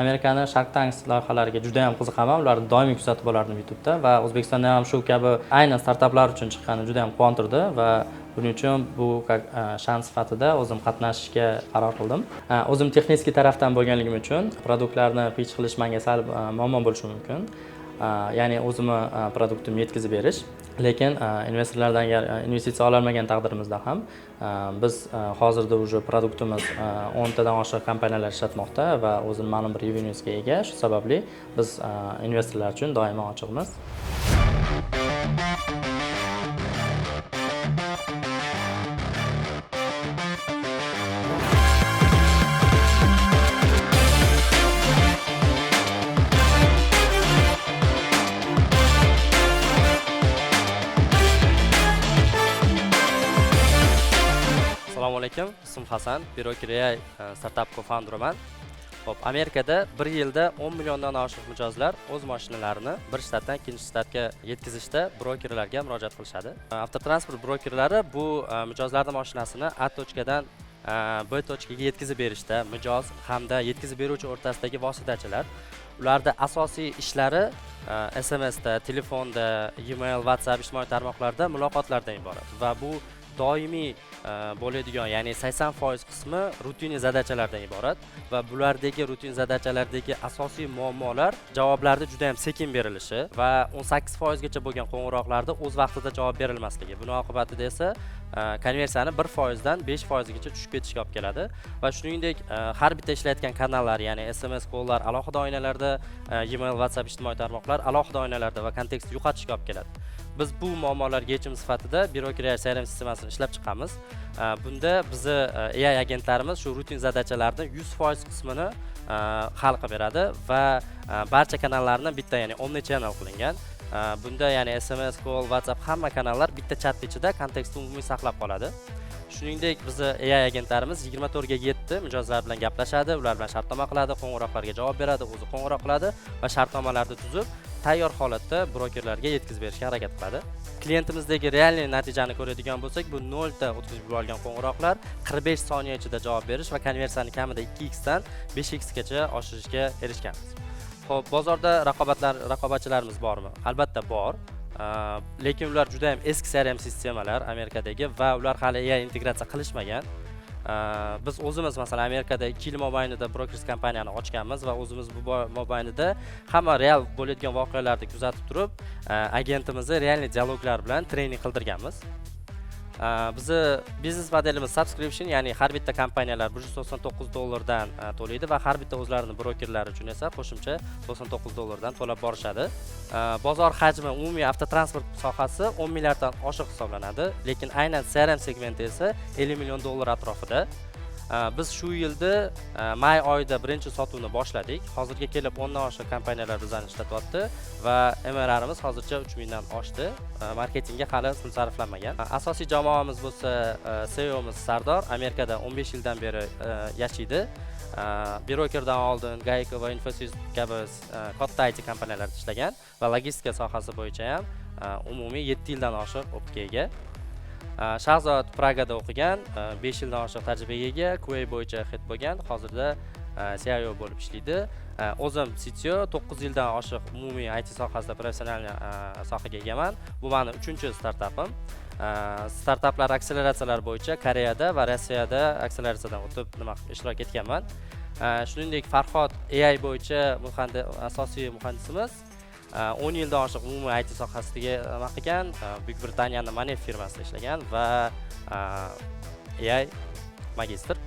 Amerikani Shark Tank loyihalariga juda ham qiziqaman. Ularni doimiy kuzatib borardim YouTube'da va O'zbekistonda ham shu kabi aynan startaplar uchun chiqqani juda ham quvontirdi va buning uchun bu как shans sifatida o'zim qatnashishga qaror qildim. O'zim texnik tarafdan bo'lganligim uchun produktlarni pitch qilish menga sal muammo bo'lishi mumkin. Ya'ni o'zimni produktimni yetkazib berish, lekin investorlardan agar investitsiya ololmagan taqdirimizda ham biz hozirda уже produktimiz 10 tadan oshiq kompaniyalar ishlatmoqda va o'zini ma'lum bir revenuesga ega. Shu sababli biz investorlar uchun doimo ochiqmiz. Assalomu alaykum, ismim Hasan, Biroker AI startap co-founderiman. Xo'p, Amerikada bir yilda 10 milliondan oshiq mijozlar o'z mashinalarini bir shtatdan ikkinchi shtatga yetkazishda brokerlarga murojaat qilishadi. Avtotransport brokerlari bu mijozlarning mashinasini A tochkadan B tochkaga yetkazib berishda mijoz hamda yetkazib beruvchi o'rtasidagi vositachilar. Ularda asosiy ishlari SMSda, telefonda, email, WhatsApp, ijtimoiy tarmoqlarda muloqotlardan iborat va bu doimiy bo'ladigan, ya'ni 80% qismi rutin zadachalardan iborat va bulardagi rutin zadachalardagi asosiy muammolar javoblarda juda ham sekin berilishi va 18% gacha bo'lgan qo'ng'iroqlarda o'z vaqtida javob berilmasligi. Buning oqibatida esa konversiyani 1% dan 5% gacha tushib ketishiga olib keladi va shuningdek har bitta ishlayotgan kanallar, ya'ni SMS calllar alohida oynalarda, email, WhatsApp, ijtimoiy tarmoqlar alohida oynalarda va kontekst yo'qotishga olib keladi. Biz bu muammolarga yechim sifatida Biroker AI CRM sistemasini ishlab chiqamiz. Bunda bizni AI agentlarimiz shu rutin zadachalarni 100% qismini hal qilib beradi va barcha kanallarni bitta, ya'ni omni channel qilingan. Bunda ya'ni SMS, call, WhatsApp hamma kanallar bitta chat ichida kontekstni umumiy saqlab qoladi. Shuningdek, bizni AI agentlarimiz 24/7 mijozlar bilan gaplashadi, ular bilan shartnoma qiladi, qo'ng'iroqlarga javob beradi, o'zi qo'ng'iroq qiladi va shartnomalarni tuzib, tayyor holatda brokerlarga yetkazib berishga harakat qiladi. Klientimizdagi realniy natijani ko'radigan bo'lsak, bu 0 ta o'tkazib yuborilgan qo'ng'iroqlar 45 soniya ichida javob berish va konversiyani kamida 2x dan 5x gacha oshirishga erishganmiz. Xo'p, bozorda raqobatchilarimiz bormi? Albatta bor. Lekin ular juda ham eski CRM sistemalar Amerikadagi va ular hali AI integratsiya qilishmagan. Biz o'zimiz masalan Amerikada 2 yil mobaynida brokers kompaniyani ochganmiz va o'zimiz bu mobaynida hamma real bo'ladigan voqealarni kuzatib turib, agentimizni realniy dialoglar bilan trening qildirganmiz. Bizni biznes modelimiz subscription, ya'ni har bitta kompaniyalar 199 dollardan to'laydi va har bitta o'zlarini brokerlari uchun esa qo'shimcha 99 dollardan to'lab borishadi. Bozor hajmi umumiy avtotransport sohasi 10 milliarddan oshiq hisoblanadi, lekin aynan CRM segmenti esa 50 million dollar atrofida. Biz shu yilda may oyida birinchi sotuvni boshladik. Hozirga kelib 10 dan oshiq kompaniyalar bizani ishlatyapti va MRRimiz hozircha 3000 dan oshdi. Marketingga hali pul sarflanmagan. Asosiy jamoamiz bo'lsa CEOmiz Sardor Amerikada 15 yildan beri yashaydi. Birokerdan oldin Geico va Infosys kabi katta IT kompaniyalarda ishlagan va logistika sohasi bo'yicha ham umumiy 7 yildan oshiq optga ega. Shahzod Pragada o'qigan, 5 yildan oshiq tajribaga ega, QA bo'yicha head bo'lgan, hozirda CIO bo'lib ishlaydi. O'zim CTO, 9 yildan oshiq umumiy IT sohasida professional sohaga egaman. Bu meni 3-startapim. Startaplar akseleratsiyalar bo'yicha Koreyada va Rossiyada akseleratsiyadan o'tib nima qilib ishtirok etganman. Shuningdek, Farhod AI bo'yicha asosiy muhandisimiz. 10 yildan oshiq umumiy IT sohasidagi nima qilgan, Buyuk Britaniyani Manef firmasida ishlagan va AI magistr.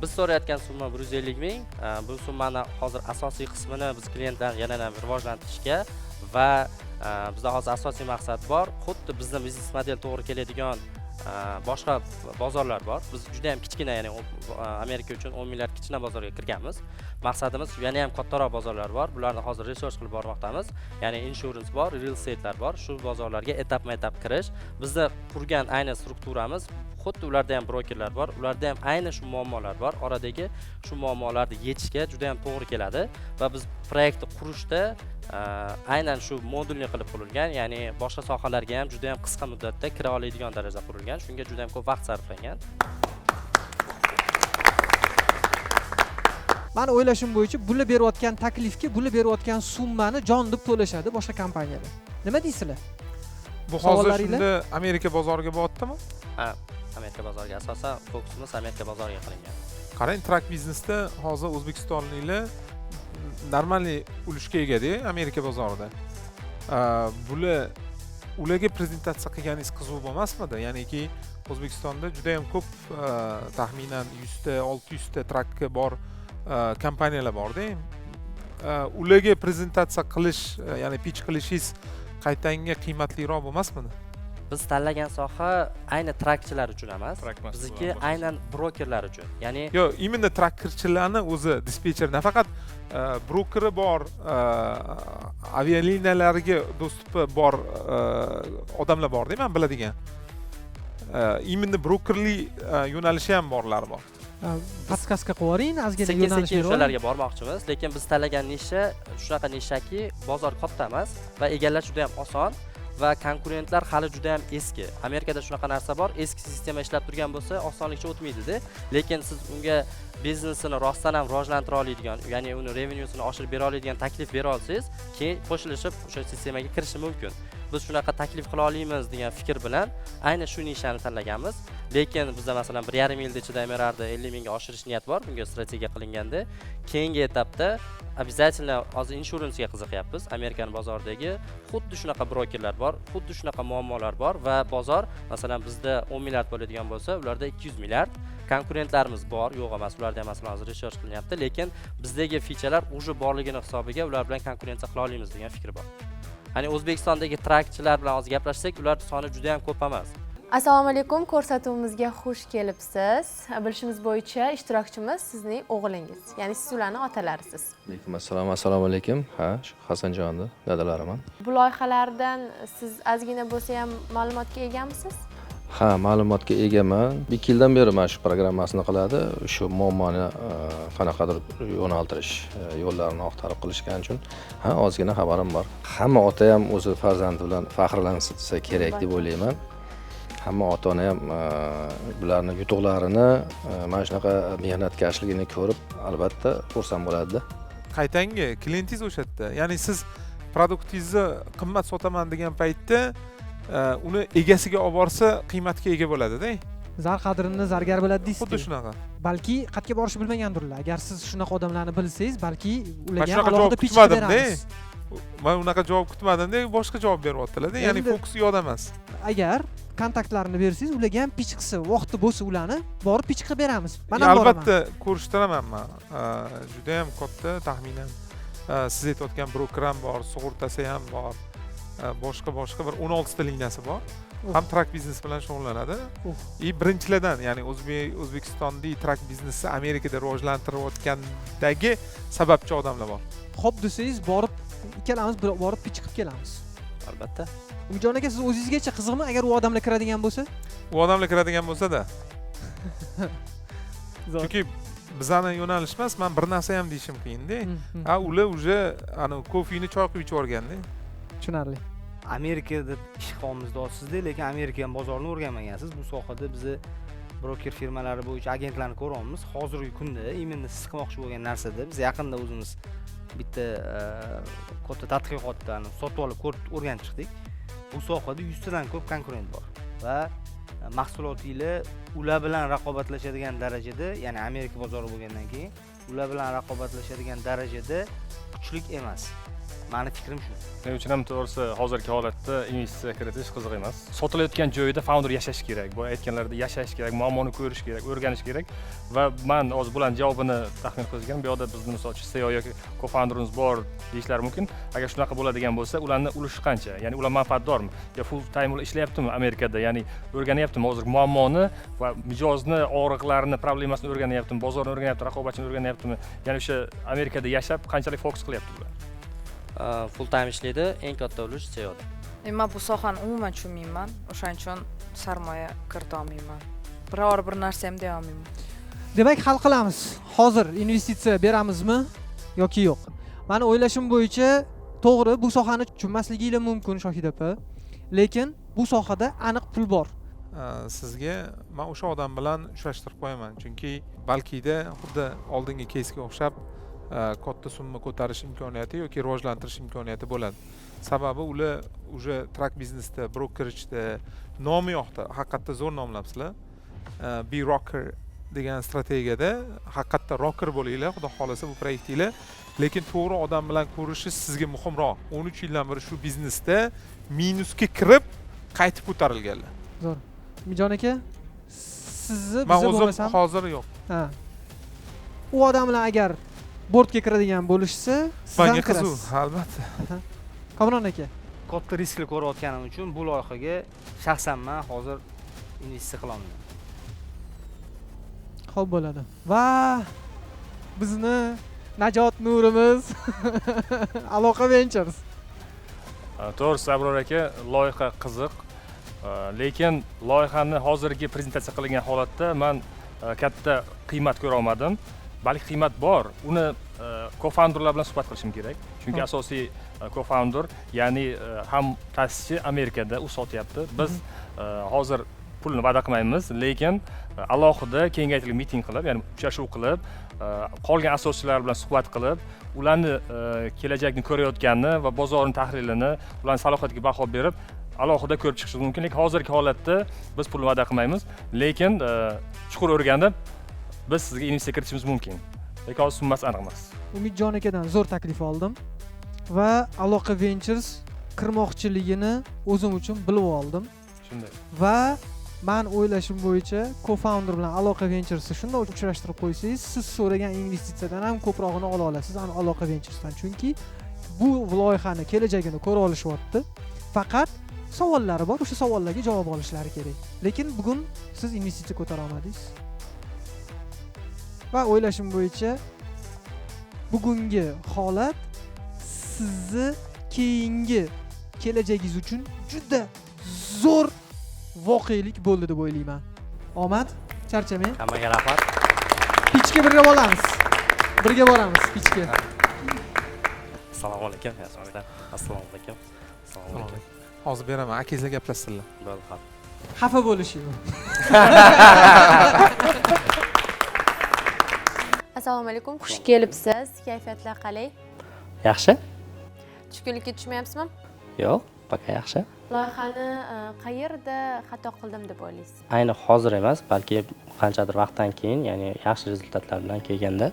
Biz so'rayotgan summa 150 ming. Bu summani hozir asosiy qismini biz klientlarni yana ham rivojlantirishga va bizda hozir asosiy maqsad bor. Xuddi bizni biznes model to'g'ri keladigan boshqa bozorlar bor. Biz juda ham kichkina, ya'ni Amerika uchun 10 milliard kichkina bozorga kirganmiz. Maqsadimiz yana ham kattaroq bozorlar bor. Bularni hozir research qilib bormoqdamiz. Ya'ni insurance bor, real estate'lar bor. Shu bozorlarga etapma-etap kirish. Bizni qurgan ayni strukturamiz, xuddi ularda ham brokerlar bor, ularda ham ayni shu muammolar bor. Oradagi shu muammolarni yechishga juda ham to'g'ri keladi va biz proyektni qurishda aynan shu modulni qilib qurilgan, ya'ni boshqa sohalarga ham juda ham qisqa muddatda kira oladigan darajada qurilgan. Shunga juda ham ko'p vaqt sarflangan. Mani o'ylashim bo'yicha bular berayotgan taklifga, bular berayotgan summani jon deb to'lashadi boshqa kompaniyalar. Nima deysizlar? Bu hozir shunda Amerika bozoriga bo'lyaptimi? Ha, Amerika bozoriga asosan fokusimiz Amerika bozoriga qilingan. Qarang, truck biznesda hozir o'zbekistonliklar normalniy ulushga egada Amerika bozorida. Bular ularga prezentatsiya qilganingiz qiziq bo'lmasmidi? Ya'niki O'zbekistonda juda ham ko'p, taxminan 100 ta, 600 ta truckka bor kompaniyalar borda. Ularga prezentatsiya qilish, ya'ni pitch qilishingiz qaytanga qiymatliroq bo'lmasmidi? Biz tanlagan soha ayni trakchilar uchun emas, bizniki aynan brokerlar uchun. Ya'ni yo'q, именно trakkerchilarni o'zi dispetcher nafaqat brokeri bor, avialiniyalarga dostupi bor odamlar bor-da, men biladigan. Именно brokerli yo'nalishi ham borlar bor. Podskazka qilib yuboring, ozgina yo'nalish berib. O'shalarga bormoqchimiz, lekin biz tanlagan nisha shunaqa nishaki, bozor katta emas va egallash juda ham oson va konkurentlar hali juda ham eski. Amerikada shunaqa narsa bor, eski sistema ishlab turgan bo'lsa, osonlikcha o'tmaydi-da. Lekin siz unga biznesini rostdan ham rivojlantira oladigan, ya'ni uni revenyusini oshirib bera oladigan taklif bera olsangiz, keyin qo'shilishib o'sha sistemaga kirishi mumkin. Biz shunaqa taklif qila olamiz degan fikr bilan ayni shu nishani tanlaganmiz. Lekin bizda masalan 1,5 yil ichida MRRni 50 mingga oshirish niyat bor, bunga strategiya qilinganda. Keyingi etapda обязательно hozir insurancega qiziqyapmiz. Amerikan bozoridagi xuddi shunaqa brokerlar bor, xuddi shunaqa muammolar bor va bozor masalan bizda 10 milliard bo'ladigan bo'lsa, ularda 200 milliard. Konkurentlarimiz bor, yo'q emas, ularda ham masalan hozir research qilinyapti, lekin bizdagi featurelar уже borligini hisobiga ular bilan konkurensiya qila olamiz degan fikr bor. Ya'ni O'zbekistondagi trakchilar bilan hozir gaplashsak, ular soni juda ham ko'p emas. Assalomu alaykum, ko'rsatuvimizga xush kelibsiz. Bilishimiz bo'yicha ishtirokchimiz sizning o'g'lingiz, ya'ni siz ularni otalarisiz. Alaykum assalom, assalomu alaykum. Ha, shu Hasanjonni dadalariman. Bu loyihalardan siz ozgina bo'lsa ham ma'lumotga egamisiz? Ha, ma'lumotga egaman. 2 yildan beri mana shu programmasini qiladi. Shu muammoni qanaqadir yo'naltirish yo'llarini axtarib qilishgan uchun ha, ozgina xabarim bor. Hamma ota ham o'zi farzandi bilan faxrlansa kerak deb o'ylayman. Hamma ota-ona ham bularni yutuqlarini, mana shunaqa mehnatkashligini ko'rib, albatta xursand bo'ladi-da. Qaytangi klientingiz o'sha yerda. Ya'ni siz produktingizni qimmat sotaman degan paytda uni egasiga olib borsa qiymatga ega bo'ladi-da. Zar qadrini zargar biladi deysiz. Xuddi shunaqa. Balki qayerga borishni bilmagandirlar. Agar siz shunaqa odamlarni bilsangiz, balki ularga ham alohida pitch beramiz. Men unaqa javob kutmadim-da, boshqa javob beryaptilar-da. Ya'ni fokus u yoqda emas. Agar kontaktlarini bersangiz, ularga ham pitch qilsa, vaqti bo'lsa ularni borib pitch qilib beramiz. Men ham boraman. Albatta ko'rishtiraman men. Juda ham katta taxminan siz aytayotgan broker ham bor, sug'urtasi ham bor. Boshqa bir 16 ta liniyasi bor. Ham truck biznes bilan shug'ullanadi. И birinchilardan, ya'ni O'zbekistondagi truck biznesi Amerikada rivojlantirayotgandagi sababchi odamlar bor. Xo'p desangiz, borib ikkalamiz borib pitch qilib kelamiz. Albatta. Umidjon aka, siz o'zingizgacha qiziqmi agar u odamlar kiradigan bo'lsa? U odamlar kiradigan bo'lsa-da. Chunki bizani yo'nalish emas, men bir narsa ham deyishim qiyin-da. Ha, ular уже ana kofeni choy quyib ichib yuborganda. Tushunarli. Amerikada ish qilamiz deyapsiz-da, lekin Amerika bozorini o'rganmagansiz. Bu sohada bizni broker firmalari bo'yicha agentlarni ko'ryapmiz. Hozirgi kunda именно siz qilmoqchi bo'lgan narsada biz yaqinda o'zimiz bitta katta tadqiqotdan sotib olib ko'rib o'rganib chiqdik. Bu sohada 100 tadan ko'p konkurent bor va mahsulotinglar ular bilan raqobatlashadigan darajada, ya'ni Amerika bozori bo'lgandan keyin ular bilan raqobatlashadigan darajada kuchlik emas. Mani fikrim shu. Men uchun ham to'g'risi hozirgi holatda investitsiya kiritish qiziq emas. Sotilayotgan joyida founder yashash kerak. Boya aytganlaridek yashash kerak, muammoni ko'rish kerak, o'rganish kerak va man hozir bularni javobini taxmin qilishgan. Bu yoqda bizni misol uchun CEO yoki co-founderimiz bor deyishlari mumkin. Agar shunaqa bo'ladigan bo'lsa, ularni ulushi qancha? Ya'ni ular manfaatdormi? Yo full time ular ishlayaptimi Amerikada? Ya'ni o'rganyaptimi hozir muammoni va mijozni og'riqlarini, problemasini o'rganyaptimi, bozorni o'rganyaptimi, raqobatchini o'rganyaptimi? Ya'ni o'sha Amerikada yashab qanchalik fokus qilyapti bular? Full time ishlaydi, eng katta ulush CEOda. Man bu sohani umuman tushunmayman, o'shaning uchun sarmoya kirita olmayman. Biror bir narsa ham deya olmayman. Demak, hal qilamiz. Hozir investitsiya beramizmi yoki yo'q? Mani o'ylashim bo'yicha to'g'ri, bu sohani tushunmasliginglar mumkin, Shohida opa. Lekin bu sohada aniq pul bor. Sizga men o'sha odam bilan uchrashtirib qo'yaman, chunki balkida xuddi oldingi keysga o'xshab katta summa ko'tarish imkoniyati yoki rivojlantirish imkoniyati bo'ladi. Sababi ular уже truck biznesda, brokerchda nomi yoqda, haqiqatda zo'r nomlabsizlar. Be rocker degan strategiyada haqiqatda rocker bo'linglar, xudo xohlasa bu proyektinglar. Lekin to'g'ri odam bilan ko'rishish sizga muhimroq. 13 yildan beri shu biznesda minusga kirib qaytib ko'tarilganlar. Zo'r. Mijon aka, sizni Men biza o'zim bo'lmasam hozir yo'q. Ha. U odam bilan agar bortga kiradigan bo'lishsa, siz ham Menga qiziq, kirasiz. albatta. Aha. Komron aka. Katta riskli ko'rayotganim uchun bu loyihaga shaxsan men hozir investitsiya qila olmayman. Xo'p bo'ladi. Va bizni najot nurimiz Aloqa Ventures. To'g'risi Abror aka, loyiha qiziq. Lekin loyihani hozirgi prezentatsiya qilingan holatda men katta qiymat ko'ra olmadim. Balki qiymat bor, uni co-founderlar bilan suhbat qilishim kerak. Chunki asosiy co-founder, ya'ni ham ta'sischi Amerikada, u sotyapti. Biz hozir pulni va'da qilmaymiz, lekin alohida kengaytirilgan meeting qilib, ya'ni uchrashuv qilib, qolgan asoschilar bilan suhbat qilib, ularni kelajakni ko'rayotganini va bozorning tahlilini, ularning salohiyatiga baho berib, alohida ko'rib chiqishimiz mumkin. Lekin hozirgi holatda biz pulni va'da qilmaymiz, lekin chuqur o'rganib biz sizga investitsiya kiritishimiz mumkin. Lekin hozir summasi aniq emas. Umidjon akadan zo'r taklif oldim va Aloqa Ventures kirmoqchiligini o'zim uchun bilib oldim. Shunday. Va men o'ylashim bo'yicha co-founder bilan Aloqa Venturesni shunday uchrashtirib qo'ysangiz, siz so'ragan investitsiyadan ham ko'prog'ini ola olasiz Aloqa Venturesdan. Chunki bu loyihani kelajagini ko'ra olishyapti. Faqat savollari bor, o'sha savollarga javob olishlari kerak. Lekin bugun siz investitsiya ko'tara olmadingiz. Va o'ylashim bo'yicha bugungi holat sizni keyingi kelajagingiz uchun juda zo'r voqelik bo'ldi deb o'ylayman. Omad, charchamang. Hammaga rahmat. Pichga birga boramiz. Birga boramiz pichga. Assalomu alaykum, yaxshimisizlar? Assalomu alaykum. Assalomu alaykum. Hozir beraman, akangizlar gaplashsinlar. Bo'ldi, xo'p. Xafa bo'lishi yo'q. Assalomu alaykum, xush kelibsiz. Kayfiyatlar qalay? Yaxshi. Tushkunlikka tushmayapsizmi? Yo'q, пока yaxshi. Loyihani qayerda xato qildim deb o'ylaysiz? Ayni hozir emas, balki qanchadir vaqtdan keyin, ya'ni yaxshi rezultatlar bilan kelganda,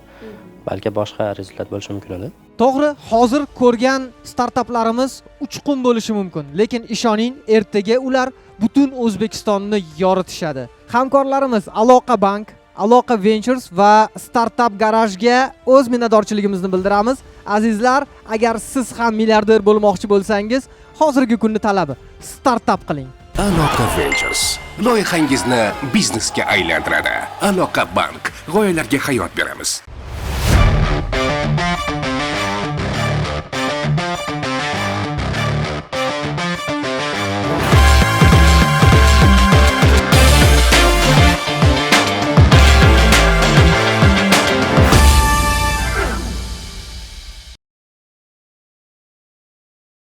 balki boshqa rezultat bo'lishi mumkin edi. To'g'ri, hozir ko'rgan startaplarimiz uchqun bo'lishi mumkin, lekin ishoning, ertaga ular butun O'zbekistonni yoritishadi. Hamkorlarimiz Aloqa Bank, Aloqa Ventures va Startup Garajga o'z minnatdorchiligimizni bildiramiz. Azizlar, agar siz ham milliarder bo'lmoqchi bo'lsangiz, hozirgi kunning talabi startap qiling. Aloqa Ventures loyihangizni biznesga aylantiradi. Aloqa Bank g'oyalarga hayot beramiz.